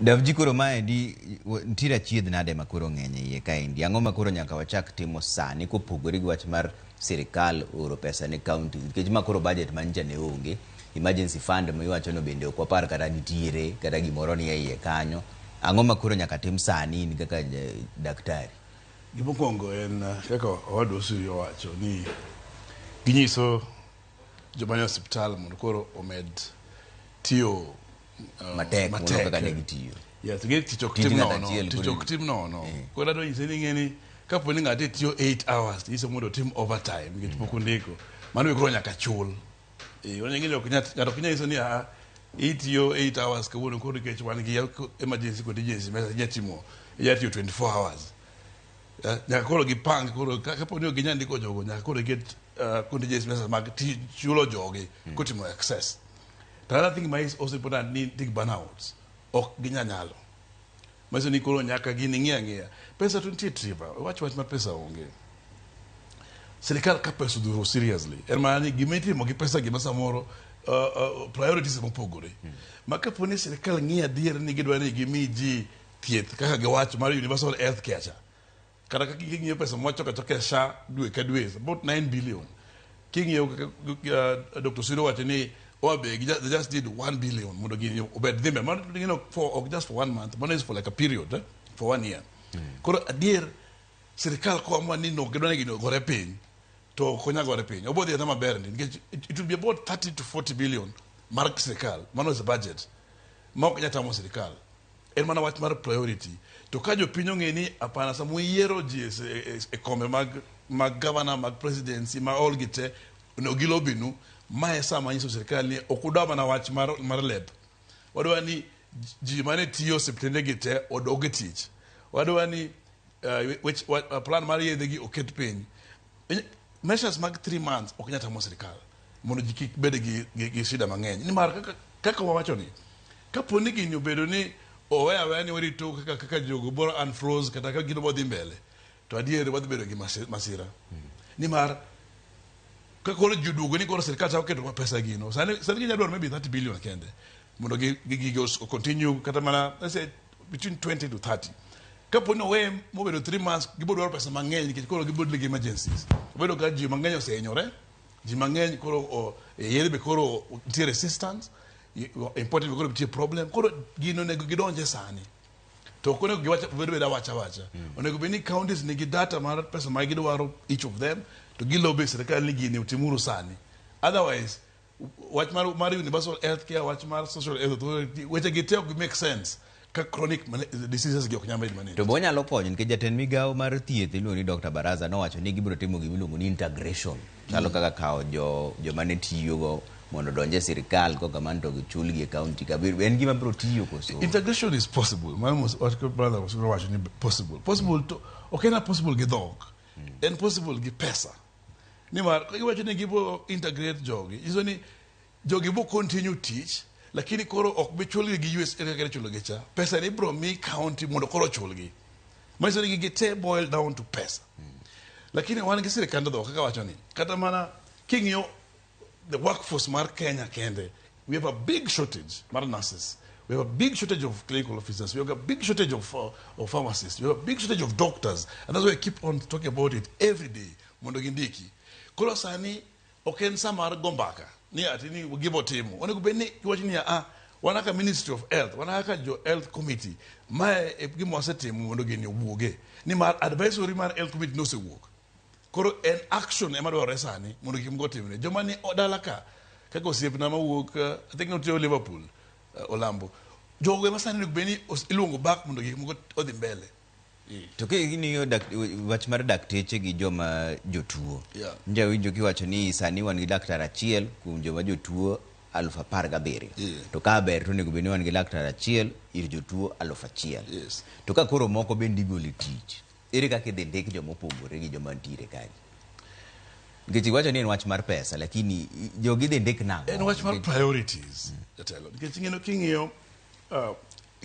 Speaker 1: Davji, koro maendi nitiere achiedh nade ma koro ng'eny e iye kaendi? Ang'o ma koro nyaka wachak timo sani kopogore gi wach mar sirikal oro pesa ne counties? Nikech ma koro budget manyicha ne onge, emergency fund miwacho no bende ok wapar kata nitiere kata gimoro ni e iye kanyo. Ang'o ma koro nyaka tim sani in kaka daktari?
Speaker 10: Gimokwongo en kaka owadwa Osuri owacho ni ginyiso joma nie osiptal mondo koro omed tiyo
Speaker 1: matek moloyo kaka ne gitiyo.
Speaker 10: Yes, gi tich ok
Speaker 1: Tij
Speaker 10: tim
Speaker 1: ng'ato
Speaker 10: nono,
Speaker 1: achiel
Speaker 10: tich
Speaker 1: koro
Speaker 10: ok tim nono. Koro adwa nyise ni ing'e ni kapo ni ng'ato tiyo 8 hours, inyise mondo otim overtime nikech pok ondiko. Mano be koro nyaka chul. Ing'e ni ok nyal, ng'ato ok nyal nyiso ni a itiyo 8 hours kawuono koro nikech wan gi emergency contingency measures inya timo, inya tiyo 24 hours. Nyaka koro gipang koro kapo ni ok ginyal ndiko jogo, nyaka koro giket contingency measures mag chulo jogi kotimo excess. To another thing ma is also important ni nitie burnouts ok ginyal nyalo. Manyiso ni koro nyaka gini ng'i ang'iya. Pesa to nitie Trevor, wach mar pesa onge. Sirikal ka pesa odhuro seriously, en mana ni gima itimo gi pesa gima samoro priorities mopogore. Ma kapo ni sirikal ng'iyo adier ni gidwa ni gimi ji thieth kaka giwacho mar universal health care cha. Kata ka king'iyo pesa mwachoko achoka e SHA dwe ka dwe is about 9 billion. King'iyo kaka Dr. Siro wacho ni Homa Bay they just did 1 billion mondo gini obed dhi mbele. Mano for ok just for 1 month, mano is for like a period, for 1 year. Koro adier sirikal koamua ni no gidwa ni gini ogore piny to ok onyal gore piny. Obo dhi adhiya maber ndi nikech it will be about 30 to 40 billion mar sirikal. Mano is a budget ma ok nyal tamo sirikal. En mana wach mar priority. To ka jopiny ong'e ni hapana sama uyiero ji e kombe mag governor, mag presidency, ma all gi te onego gilobinu, mae e sama nyiso sirikal ni ok udwa mana wach mar lep. Wadwa ni ji mane tiyo osiptende gi te odog e tich. Wadwa ni plan mar yedhe gi oket piny. Measures mag 3 months ok nyal tamo sirikal mondo ji kik bed gi shida mang'eny. Nimar kaka wawacho ni kapo ni gini obedo ni Owe aweya ni warito kaka kaka jogo boro unfroze kata ka gino bodhi mbele. To adier wadhi bedo gi masira. Nimar ka koro ji oduogo ni koro sirkal chako keto pesa gino. Sani sani ginyalo dwaro maybe 30 billion kende mondo gi gi gigo continue kata mana, let's say, between 20 to 30. Kapo ni owe mobedo 3 months, gibiro dwaro pesa mang'eny nikech koro gibiro deal gi emergencies. Obedo ka ji mang'eny osehinyore, ji mang'eny koro e yedhe be koro nitie resistance, importing be koro nitie problem. Koro gino onego gidonje sani. To ok onego giwach bed bed awacha awacha. Onego bed ni counties nigi data mar pesa ma gidwaro each of them to gilobe sirkal ni gini utimuru sani. Otherwise, wach mar universal health care, wach mar social health authority, weche gi te ok make sense ka chronic diseases gi ok nyal bedo managed.
Speaker 1: To be onyalo konyo nikech jatend migawo mar thieth iluongo ni Dr. Baraza nowacho ni gibiro timo gima iluongo ni integration. Chalo kaka kawo jo joma ne tiyogo mondo odonj e sirkal koka mano to gichulgi e county ka. En gima biro tiyo koso?
Speaker 10: Integration is possible. Mano wach brother Osuri wacho ni possible. Possible to ok en a possible gi dhok. En possible gi pesa. Nimar ka giwacho ni gibo integrate jogi, nyiso ni jogi bo continue tich, lakini koro ok bi chulgi gi USAID kaka ichulogi cha. Pesa ni ibiro mi county mondo koro ochulgi. Manyiso ni gigi te boil down to pesa. Lakini wan gi sirkand dhok kaka wacho ni kata mana king'iyo the workforce mar Kenya kende, we have a big shortage mar nurses. We have a big shortage of clinical officers. We have a big shortage of pharmacists. We have a big shortage of doctors. And that's why I keep on talking about it every day. Mondo gindiki. Koro sani, ok en sa mar go mbaka. Ni ati ni gibo timo. Onego bed ni iwacho ni ah, wan kaka Ministry of Health, wan kaka jo Health Committee, mae e gima wasetimo mondo gini owuoge. Nimar advisory mar Health Committee nosewuok. Koro en action ema dwarore sani mondo gik moko otimre. Joma ni dala ka, kaka osiepna mawuok, I think notiyo Liverpool, Olambo. Jogo ema sani onego bed ni iluongo back mondo gik moko odhi mbele.
Speaker 1: To king'iyo wach mar dakteche gi joma jotuo. Nja winjo kiwacho ni sani wan gi laktar achiel kuom joma jotuo 17,000. To ka ber to onego bed ni wan gi laktar achiel ir jotuo 1000. To ka koro moko bende igolo e tich, ere kaka idhi ndik joma opogore gi joma nitiere kae? Nikech iwacho ni en wach mar pesa, lakini jogi idhi ndik nang'o?
Speaker 10: En wach mar priorities, jatelo. Nikech ing'eyo king'iyo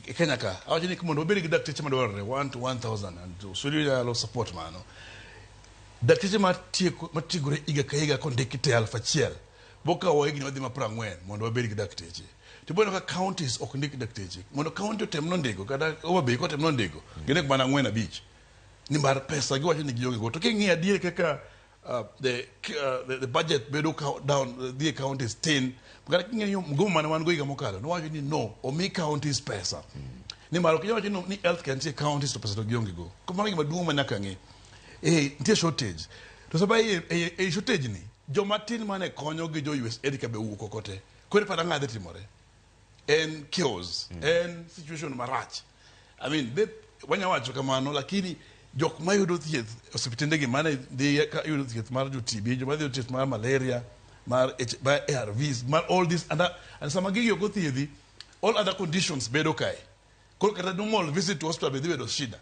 Speaker 10: e Kenya ka, awacho ni mondo wabed gi dakteche madwarore 1 to 1000 and Osuri nyalo support mano. Dakteche matiegore higa ka higa kondiki te 1000 bokawo higni madhi ma 40 mondo wabed gi dakteche. To ibiro ka counties ok ndik dakteche. Mondo county otem nondiko kata Homa Bay kotem nondiko, gindik mana 4 5. Nimar pesa giwacho ni gionge go. To king'iyo adier kaka the budget bedo down dhi e counties tin. Kata king'iyo mgomo mane wan go higa mokalo, nowacho ni no, omi counties pesa. Nimar ok inyal wacho ni healthcare nitie counties to pesa to gionge go. Koro mano gima duong' ma nyaka ng'i. Nitie shortage. To sama e shortage ni, joma tin mane konyo gi jo USAID ka be owuok oko te. Koro iparo ang'o dhi timore? En chaos, en situation marach. I mean, wanya wacho kamano, lakini jok mayudo thieth osiptende gi mane dhi ka yudo thieth mar jo TB, joma dhi yudo thieth mar malaria, mar mar ARVs, mar all this, and sama gigi ok othiedhi, all other conditions bedo kae. Koro kata normal visit to hospital be dhi bedo shida.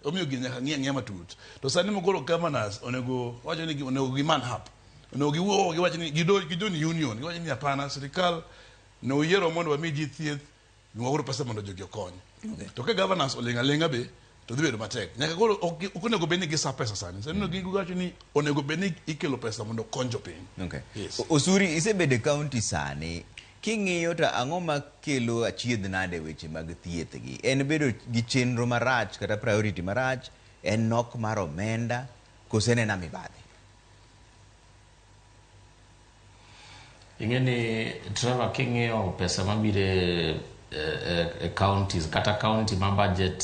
Speaker 10: Omiyo gini nyaka ng'i ang'iya matut. To sani mokoro governors onego wacho ni onego gi man up. Onego giwuo giwach ni gido ni union, giwacho ni hapana, sirikal ne oyiero mondo wami ji thieth, waoro pesa mondo jogi okony. To ka governors oling' aling'a be, to dhi bedo matek. Nyaka koro ok onego bed ni gisa pesa sani. Sani onego giwacho ni onego bed ni ikelo pesa mondo okony jopiny. Yes.
Speaker 1: Osuri, isebedo e county sani. King'iyo to ang'o makelo achiedh nade weche mag thieth gi? En bedo gi chenro marach kata priority marach, en nok mar omenda, koso en ena mibadhi?
Speaker 19: Ing'e ni Trevor, king'iyo pesa mabiro e counties kata county ma budget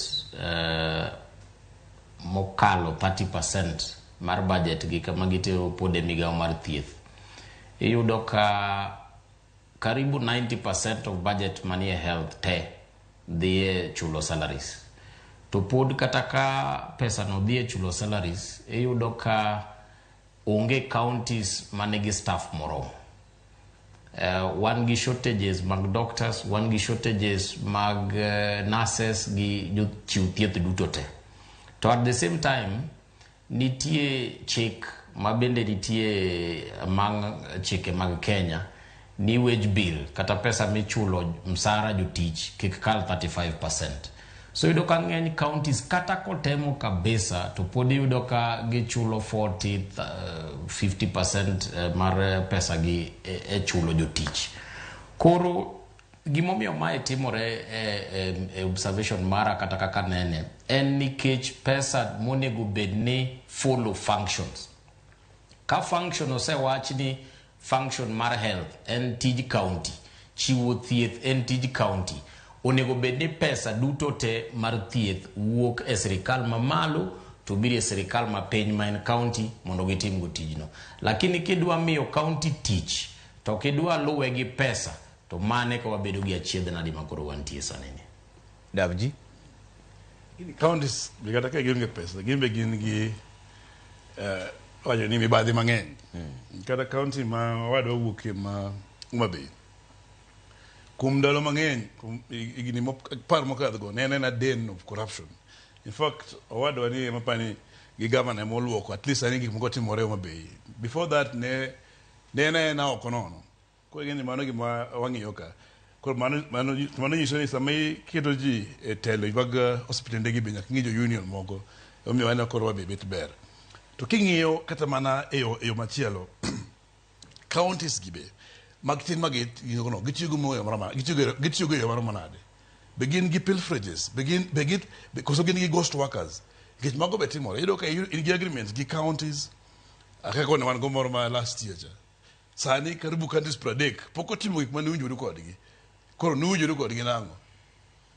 Speaker 19: mokalo 30% mar budget gi kama gitero pod e migawo mar thieth, iyudo ka karibu 90% of budget manie health te dhi e chulo salaries. To pod kata ka pesa no dhi e chulo salaries, iyudo ka onge counties manigi staff moromo. Wan gi shortages mag doctors, wan gi shortages mag nurses gi jochiw thieth duto te. To at the same time, nitie chik ma bende nitie among chike mag Kenya ni wage bill kata pesa michulo msara jotich kik kal 35%. So iyudo ka ng'eny counties kata kotemo kabisa to pod iyudo ka gichulo 40 50% mar pesa gi e chulo jotich. Koro gimomiyo mae timore e observation mara kata kaka nene en nikech pesa monego bed ni follow functions. Ka function osewach ni function mar health en tij county, chiwo thieth en tij county, onego bed ni pesa duto te mar thieth wuok e sirikal mamalo to biro e sirikal mapiny ma en county mondo gitim go tijno. Lakini kidwa miyo county tich to kidwa luwe gi pesa to mane ka wabedo gi achiedh nadi ma koro wantie sani ni.
Speaker 1: Davji?
Speaker 10: Counties be kata ka gionge pesa, gin be gin gi wacho ni mibadhi mang'eny. Kata county ma wadwa wuokie ma Homa Bay. Kuom ndalo mang'eny, kuom higni 10 mokadho go, ne en a den of corruption. In fact, owadwa ni ema pani gi governor ema oluoko, at least sani gik moko timore Homa Bay. Before that ne en aena oko nono. Koro ing'e ni mano gima wang'iyo ka. Koro mano nyiso ni sama iketo ji e telo mag osiptende gi be nyaka ing'i jo union moko. Omiyo waneno koro wabe bet ber. To king'iyo kata mana e yo machielo, counties gi be mag tin mag no gitiyo go gitiyo go e yo moro manade. Be gin gi pilferages, be gin koso gin gi ghost workers. Nikech mago be timore. Iyudo ka in gi agreements gi counties, kaka ne wan go moro ma last year cha. Sani karibu counties 30 pok otimo gik mane owinjore kodgi. Koro nuwinjore kodgi nang'o?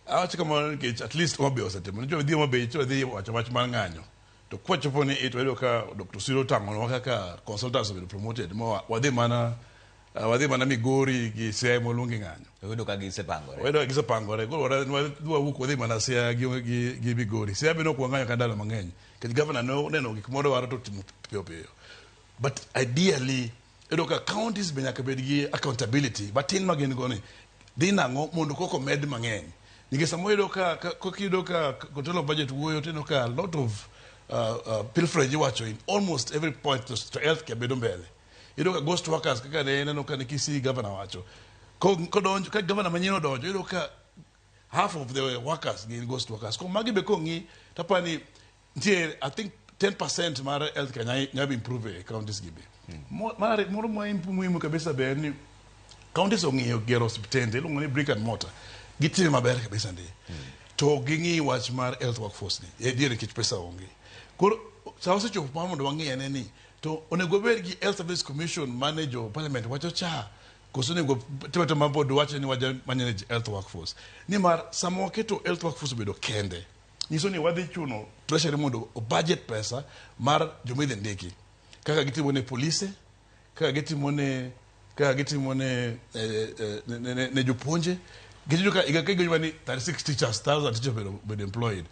Speaker 10: Awacho kamano nikech at least Homa Bay osetimo. Nitie dhi Homa Bay to dhi wacho wach mar ng'anyo. To kwachopo ni to wayudo ka Dr. Siro otang'onwa kaka consultants obedo promoted ma wadhi mana Migori gi Siaya moluongi ng'anyo.
Speaker 1: Wayudo ka gisepangore.
Speaker 10: Wayudo ka gisepangore. Koro wawuok wadhi mana Siaya gi Migori. Siaya be ne ok wang'anyo ka ndalo mang'eny. Nikech governor ne oneno gik modwaro to otimo piyo piyo. But ideally, iyudo ka counties be nyaka bed gi accountability matin ma gin go ni dhi nang'o mondo koko med mang'eny. Nikech sama iyudo ka iyudo ka control of budget wuoyo to ineno ka a lot of pilferage iwacho in almost every point to healthcare bedo mbele. Iyudo ka ghost workers kaka ne ineno ka ne Kisii governor wacho. Kodonjo ka governor manyien odonjo iyudo ka half of the workers gin ghost workers. Koro magi be kong'i tapani nitie I think 10% mar healthcare nyalo improve e counties gi be. Moro muhimu kabisa be en ni counties ong'iyo gero osiptende iluongo ni brick and mortar. Gitime maber kabisa ndi. To ging'i wach mar health workforce ni. E diere nikech pesa onge. Koro sa osechopo mar mondo wang'i ane ni to onego wabed gi Health Service Commission mane jo parliament wacho cha koso onego timo ma board wacho ni waja manage health workforce. Nimar sama waketo health workforce obedo kende, nyiso ni wadhi chuno treasury mondo o budget pesa mar joma idhi ndiki. Kaka gitimo ne polise, kaka gitimo ne jopuonje. Giyudo ka higa ka higa ni 36 teachers, 1,000 teachers obedo employed,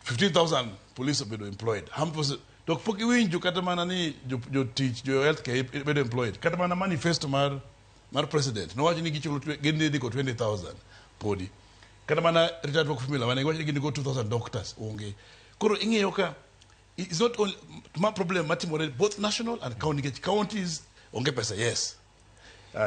Speaker 10: 15,000 police obedo employed. To pok iwinjo kata mana ni jotich jo healthcare bedo employed. Kata mana manifesto mar president nowacho ni gichulo gin ndiko 20,000 podi. Kata mana Richard Formula mane giwacho ni gindiko 2,000 doctors onge. Koro ing'iyo ka it's not only ma problem matimore both national and county. Nikech counties onge pesa, yes.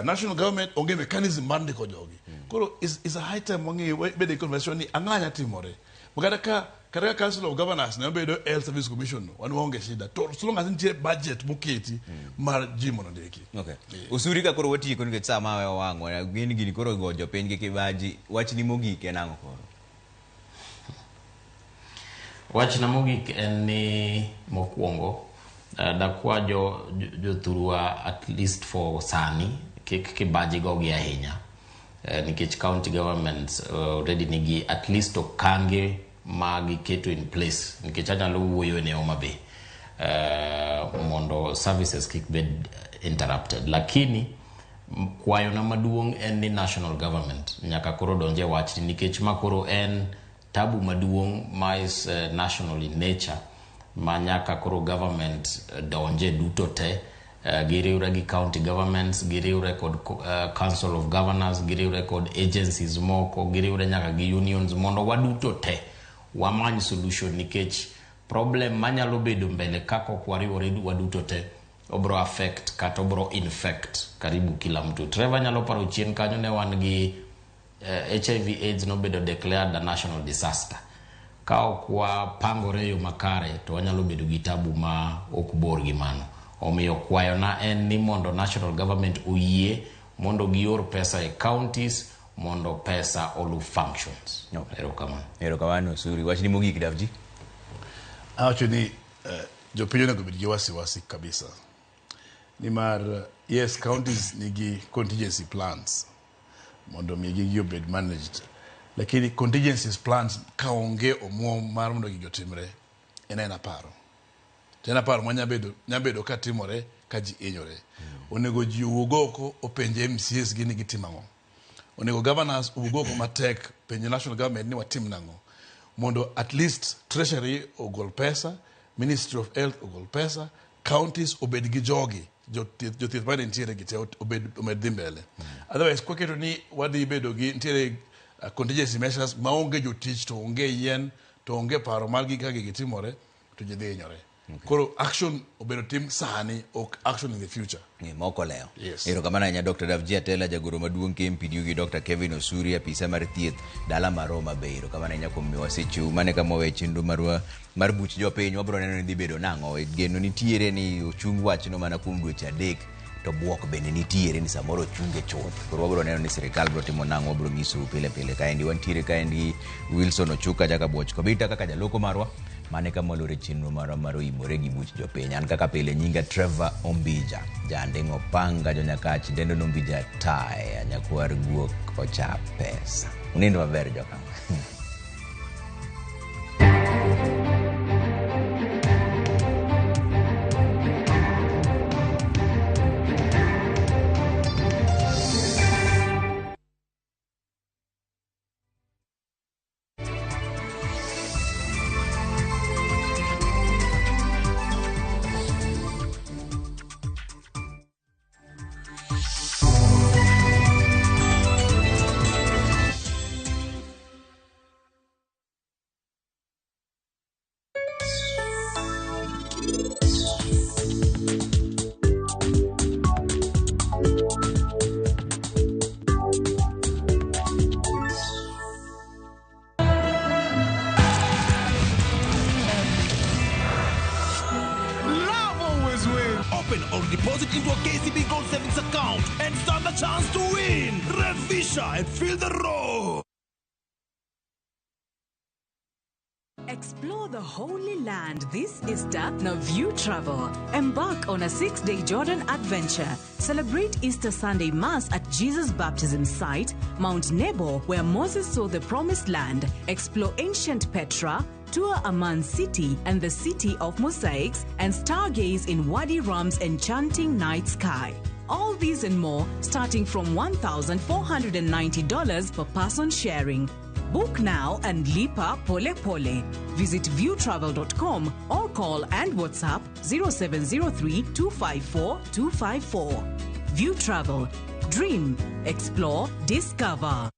Speaker 10: National government onge mechanism mar ndiko jogi. Koro is a high time wang'e bede conversation ni ang'anya timore. Kata ka Council of Governors ne obedo Health Service Commission no, wan waonge shida. To so long as nitie budget moketi mar ji mondo ndiki.
Speaker 1: Okay. Osuri ka koro watieko nikech sa ma wang'wa gin gini koro go jopiny gi kibaji, wachni mogik en ang'o koro?
Speaker 19: Wachna mogik en ni mokwongo dakwa jothurwa at least for sani kik kibaji gogi ahinya. Nikech county governments already nigi at least okange ma giketo in place. Nikech anyalo wuoyo ne Homa Bay mondo services kik bed interrupted. Lakini kwayona maduong' en ni national government nyaka koro donje wachni nikech ma koro en tabu maduong' ma is national in nature ma nyaka koro government donje duto te. Giriwre gi county governments, giriwre kod council of governors, giriwre kod agencies moko, giriwre nyaka gi unions mondo waduto te wamany solution nikech problem manyalo bedo mbele kaka ok wariwore waduto te Obro affect kata obro infect karibu kila mtu. Trevor nyalo paro chien kanyo ne wan gi HIV AIDS nobedo declared a national disaster. Ka ok wapangore e yo makare to wanyalo bedo gi tabu ma ok bor gi mano. Omiyo kwayona en ni mondo national government oyie mondo gior pesa e counties mondo pesa olu functions. Erokamano.
Speaker 1: Erokamano Osuri. Wachni mogik Davji.
Speaker 10: Awacho ni jopiny onego bed gi wasiwasi kabisa. Nimar yes, counties nigi contingency plans mondo mi gigi obed managed. Lakini contingency plans ka onge omuom mar mondo gigi otimre en aena paro. To en aparo ma nyabedo ka timore ka ji hinyore. Onego ji owuog oko openj MCAs gi ni gitimo ang'o. Onego governors owuog oko matek penjo national government ni watim nang'o. Mondo at least treasury ogol pesa, Ministry of Health ogol pesa, counties obed gi jogi, jothieth mane nitiere gi te obed omed dhi mbele. Otherwise kwaketo ni wadhi bedo gi nitiere contingency measures maonge jotich to onge yien to onge paro mar gi kaka gigi timore to ji dhi hinyore. Koro action obedo tim sani ok action in the future.
Speaker 1: Ni moko olewo.
Speaker 10: Yes.
Speaker 1: Erokamano ahinya Dr. Davji Atela jagoro maduong' KMPDU gi Dr. Kevin Osuri apisa mar thieth dala mar Homa Bay. Erokamano ahinya kuom miyowa secheu. Mano e kama wawe chenro marwa mar buch jopiny. Wabiro neno ni dhi bedo nang'o. Geno nitiere ni ochung wachno mana kuom dweche 3 to buok bende nitiere ni samoro ochunge chuth. Koro wabiro neno ni sirikal biro timo nang'o, wabiro nyisou pile pile. Kaendi wantiere kaendi Wilson Ochuka Jakabuoch Kobita kaka jaloko marwa. Mane kama walore chenro marwa mar oimore gi buch jopiny. An kaka pile nyinga Trevor Ombija, janding' opanga jonyakach dendo nombija taya nyakwar guok ocha pesa. Unind maber jokama.
Speaker 8: Love always wins. Open or deposit into a KCB Gold Savings account and stand a chance to win. Revisha and feel the roar.
Speaker 11: Explore the Holy Land this Easter na View Travel. Embark on a 6-day Jordan adventure. Celebrate Easter Sunday Mass at Jesus' baptism site, Mount Nebo, where Moses saw the Promised Land. Explore ancient Petra, tour Amman City and the City of Mosaics, and stargaze in Wadi Rum's enchanting night sky. All these and more starting from $1,490 per person sharing. Book now and lipa pole pole. Visit viewtravel.com or call and WhatsApp 0703 254 254. View Travel. Dream, explore, discover.